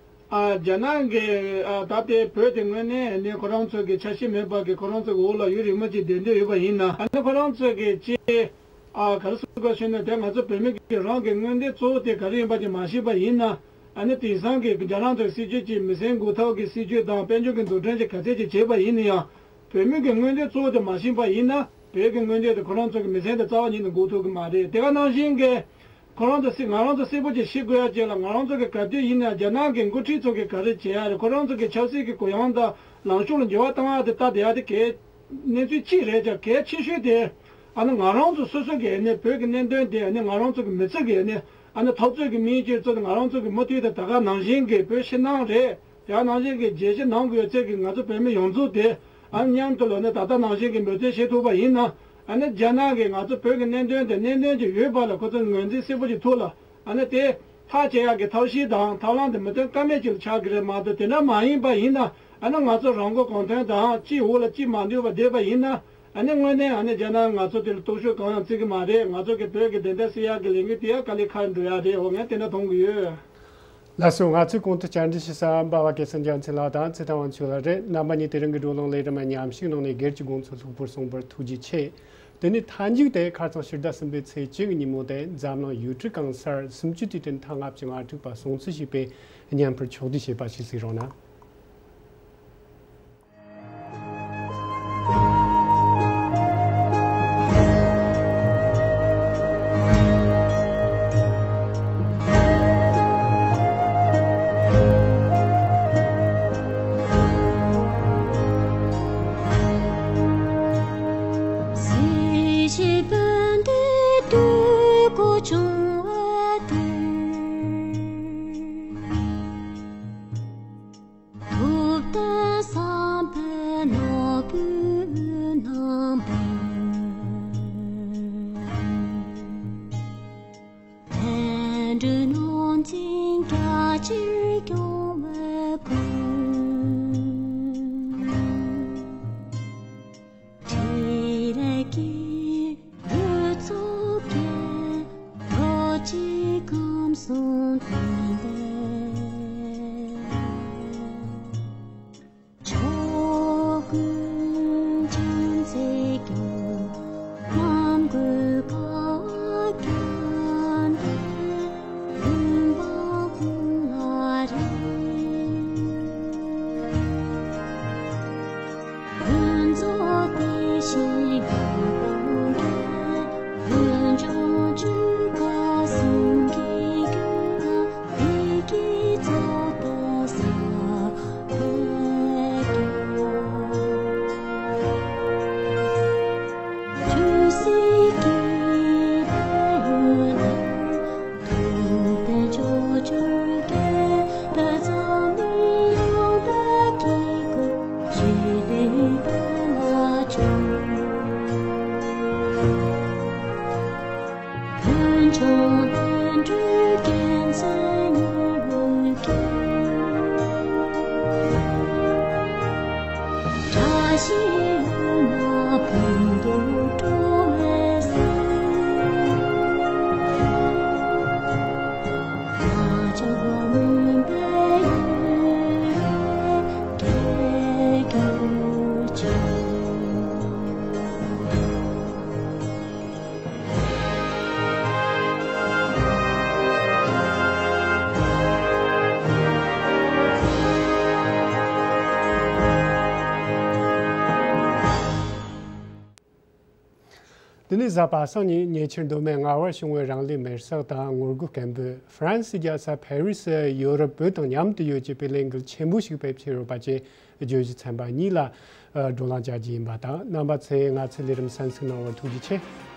ཨ་རྒྱ་ནག་གི་ཨ་ད་ལྟའི་བོད་དེ་དངོས་གནས་ནི་ཁོ་རང་ཚོ་གི་ཆ་ཤས་མེད་པ་གི་ཁོ་རང་ཚོ་གི་འོག་ལ་ཡུན་རིང་མོ་ཅིག་བསྡད་འདོད་ཡོད་པ་ཡིན་ན། ཨ་ནི་ཁོ་རང་ཚོ་གི་ཅི་ཨ་ག་རེ་ཟེར་དགོས་ཞུས་ན། དེ་ང་ཚོ་བོད་མི་གི་རང་གི་མངོན་འདོད་གཙོ་བོ་དེ་ག་རེ་ཡིན་པ་ཅིག་མ་ཤེས་པ་ཡིན་ན། ཨ་ནི་དེང་སང་གི་རྒྱ་ནག་ཚོའི་སྲིད་ཇུས་ཀྱི་མི་སེམས་འགུག་ཐབས་ཀྱི་སྲིད་ཇུས་དང་དཔལ་འབྱོར་གྱི་འཛུགས་སྐྲུན་ཅིག་ག་ཚད་ཅིག་བྱས་པ་ཡིན་ན་ཡང་། བོད་མི་གི་མངོན་འདོད་གཙོ་བོ་དེ་མ་ཤེས་པ་ཡིན་ན། བོད་ཀྱི་མངོན་འདོད་དེ་ཁོ་རང་ཚོ་གི་མི་སེམས་དེ་རྩ་བ་ཉིད་ནས་འགུག་ཐུབ་ཀྱི་མ་རེད། དེ་ག་ནང་བཞིན་གྱི། ཁོ་རང་ཚོ་སྲིད་ང་རང་ཚོ་གསལ་པོ་ཅིག་ཤེས་དགོས་ཡ་ཅིག་ལ། ང་རང་ཚོ་གི་ག་དུས་ཡིན་ན་རྒྱ་ནག་གི་འགོ་ཁྲིད་ཚོ་གི་ག་རེ་བྱེད་ཡ་རེད། ཁོ་རང་ཚོ་གི་ཆབ་སྲིད་ཀྱི་གུ་ཡངས་དང་ལངས་ཕྱོགས་ལ་འགྱུར་བ་བཏང་ཡ་དེ་ལྟ་བསྡད་ཡ་དེ་གལ་གནས་ཚུལ་གཅིག་རེད་ཀྱང་། གལ་ཆེ་ཤོས་དེ་ཨ་ནི་ང་རང་ཚོ་སོ་སོ་གི་ཨ་ནི་བོད་ཀྱི་གནད་དོན་དེ་ཨ་ནི་ང་རང་ཚོ་གི་མི་ཚེ་གི་ཨ་ནི་ཨ་ནི་འཐབ་རྩོད་ཀྱི་དམིགས་ཡུལ་ཅིག་བརྩིས་ཏེ། ང་རང་ཚོ་གི་མུ་མཐུད་དེ་ད་ག་ནང་བཞིན་གྱི་བོད་ཕྱི་ནང་རེད། དེ་ནང་བཞིན་གྱི་རྒྱལ་སྤྱི་ནང་གི་ཡོད་ཚད་ཀྱི་ང་ཚོ་བོད་མི་ཡོངས་རྫོགས་དེ་ཨ་ནི་མཉམ་དུ་ལོག་ནས་ད་ལྟ་ནང་བཞིན་གྱི་འབད་བརྩོན་བྱེད་ཐུབ་པ་ཡིན་ན། ཨ་ནི་རྒྱ་ནག་གིས་ང་ཚོ་བོད་ཀྱི་གནད་དོན་དེ་གནད་དོན་ཅིག་ཡོད་པ་ལ་ཁོ་ཚོ་ངོས་འཛིན་གསལ་པོ་ཅིག་ཐུབ་ལ། ཨ་ནི་དེ་ཐག་བཅད་ཡག་གི་ཐབས་ཤེས་དང་ཐབས་ལམ་དེ་མི་སྟོན་ཀ་མེད་ཅིག་ལ་ཆགས་ཀྱི་རེད་མ་གཏོགས། དེ་འདྲ་མ་ཡིན་པ་ཡིན་ན། ཨ་ནི་ང་ཚོ་རང་མགོ་གང་ཐོན་དང་གཅིག་འོག་ལ་གཅིག་མ་འདུས་པ་བསྡད་པ་ཡིན་ན། ཨ་ནི་དངོས་གནས་ཨ་ནི་རྒྱ་ནག་ང་ཚོ་དེ་ལ་སྟོབས་ཤུགས་གང་ཡང་བརྩི་གི་མ་རེད། ང་ཚོ་གི་བོད་ཀྱི་བདེན་མཐའ་གསལ་ཡག་གི་ལས་འགུལ་དེ་ཡང་དཀའ་ལས་ཁག་འགྲོ་ཡག་རེད། འོ་ངས་དེ་འདྲ་མཐོང་གི་ཡོད། ལགས་སོ། ང་ཚོས་གོང་དུ་བཅར་འདྲི་ཞུ་ས་འབའ་བ་སྐལ་བཟང་རྒྱལ་མཚན་ལགས་དང་ཚེ་བརྟན་དབང་ཕྱུག་ལགས་རེད། རྣམ་པ་གཉིས་དེ་རིང་གི་བགྲོ་གླེང་ལས་རིམ་མཉམ་ཞུགས་གནང་ནས་སྒེར་གྱི་དགོངས་ཚུལ་ལྷུག་པོར་གསུངས་པར་ཐུགས་རྗེ་ཆེ། དེ་ནས་མཐའ་མཇུག་དེ་ཁ་སང་ཕྱི་ཟླ་གསུམ་པའི་ཚེས་གཅིག་ཉིན་མོ་དེ་འཛམ་གླིང་ཡུལ་གྲུ་གང་སར་སུམ་ཅུ་དུས་དྲན་ཐེངས་ལྔ་བཅུ་ང་དྲུག་པ་སྲུང་བརྩི་ཞུས་པའི་བརྙན་ཕུལ་ཕྱོགས་བསྡུས་བྱས་པ་ཞིག་གཟིགས་རོགས་གནང་། ཐུབ་བསྟན་བསམ་འཕེལ་ནོར་བུའི་རྣམ་པར། དོན་གྲུབ་ནོར་འཛིན་རྒྱ་ཆེར་སྐྱོང་བའི་སྐུ། འཕྲིན་ལས་ཀྱི་འོད་ཚོགས་ཀྱིས། རྡོ་རྗེ་ཁམས་གསུམ་མཐིང་ལ། ཕྱོགས་ཀུན་ཕྱག་འཚལ་སྐྱོང་ དེ་ནས་གཟའ་པ་སངས་ཉིན་ཉེ་ཆར་མདོ་སྨད་སྔ་བར་བྱུང་བའི་རང་ལུས་མེར་སྲེག་དང་ངོ་རྒོལ་སྐད་འབོད། ཧྥ་རན་སིའི་རྒྱལ་ས་ཕ་རི་སི་ཡོ་རོབ་བོད་དང་མཉམ་དུ་ཡོད་ཀྱི་དཔེ་ལེན་འགུལ་ཆེན་པོ་ཞིག་སྤེལ་ཕྱིར་ཡོད་པ་བཅས་བརྗོད་གཞི་ཚན་པ་གཉིས་ལ་བགྲོ་གླེང་བྱ་རྒྱུ་ཡིན་པ་དང་། རྣམ་པ་ཚོས་ང་ཚོའི་ལས་རིམ་གསན་གཟིགས་གནང་བར་ཐུགས་རྗེ་ཆེ།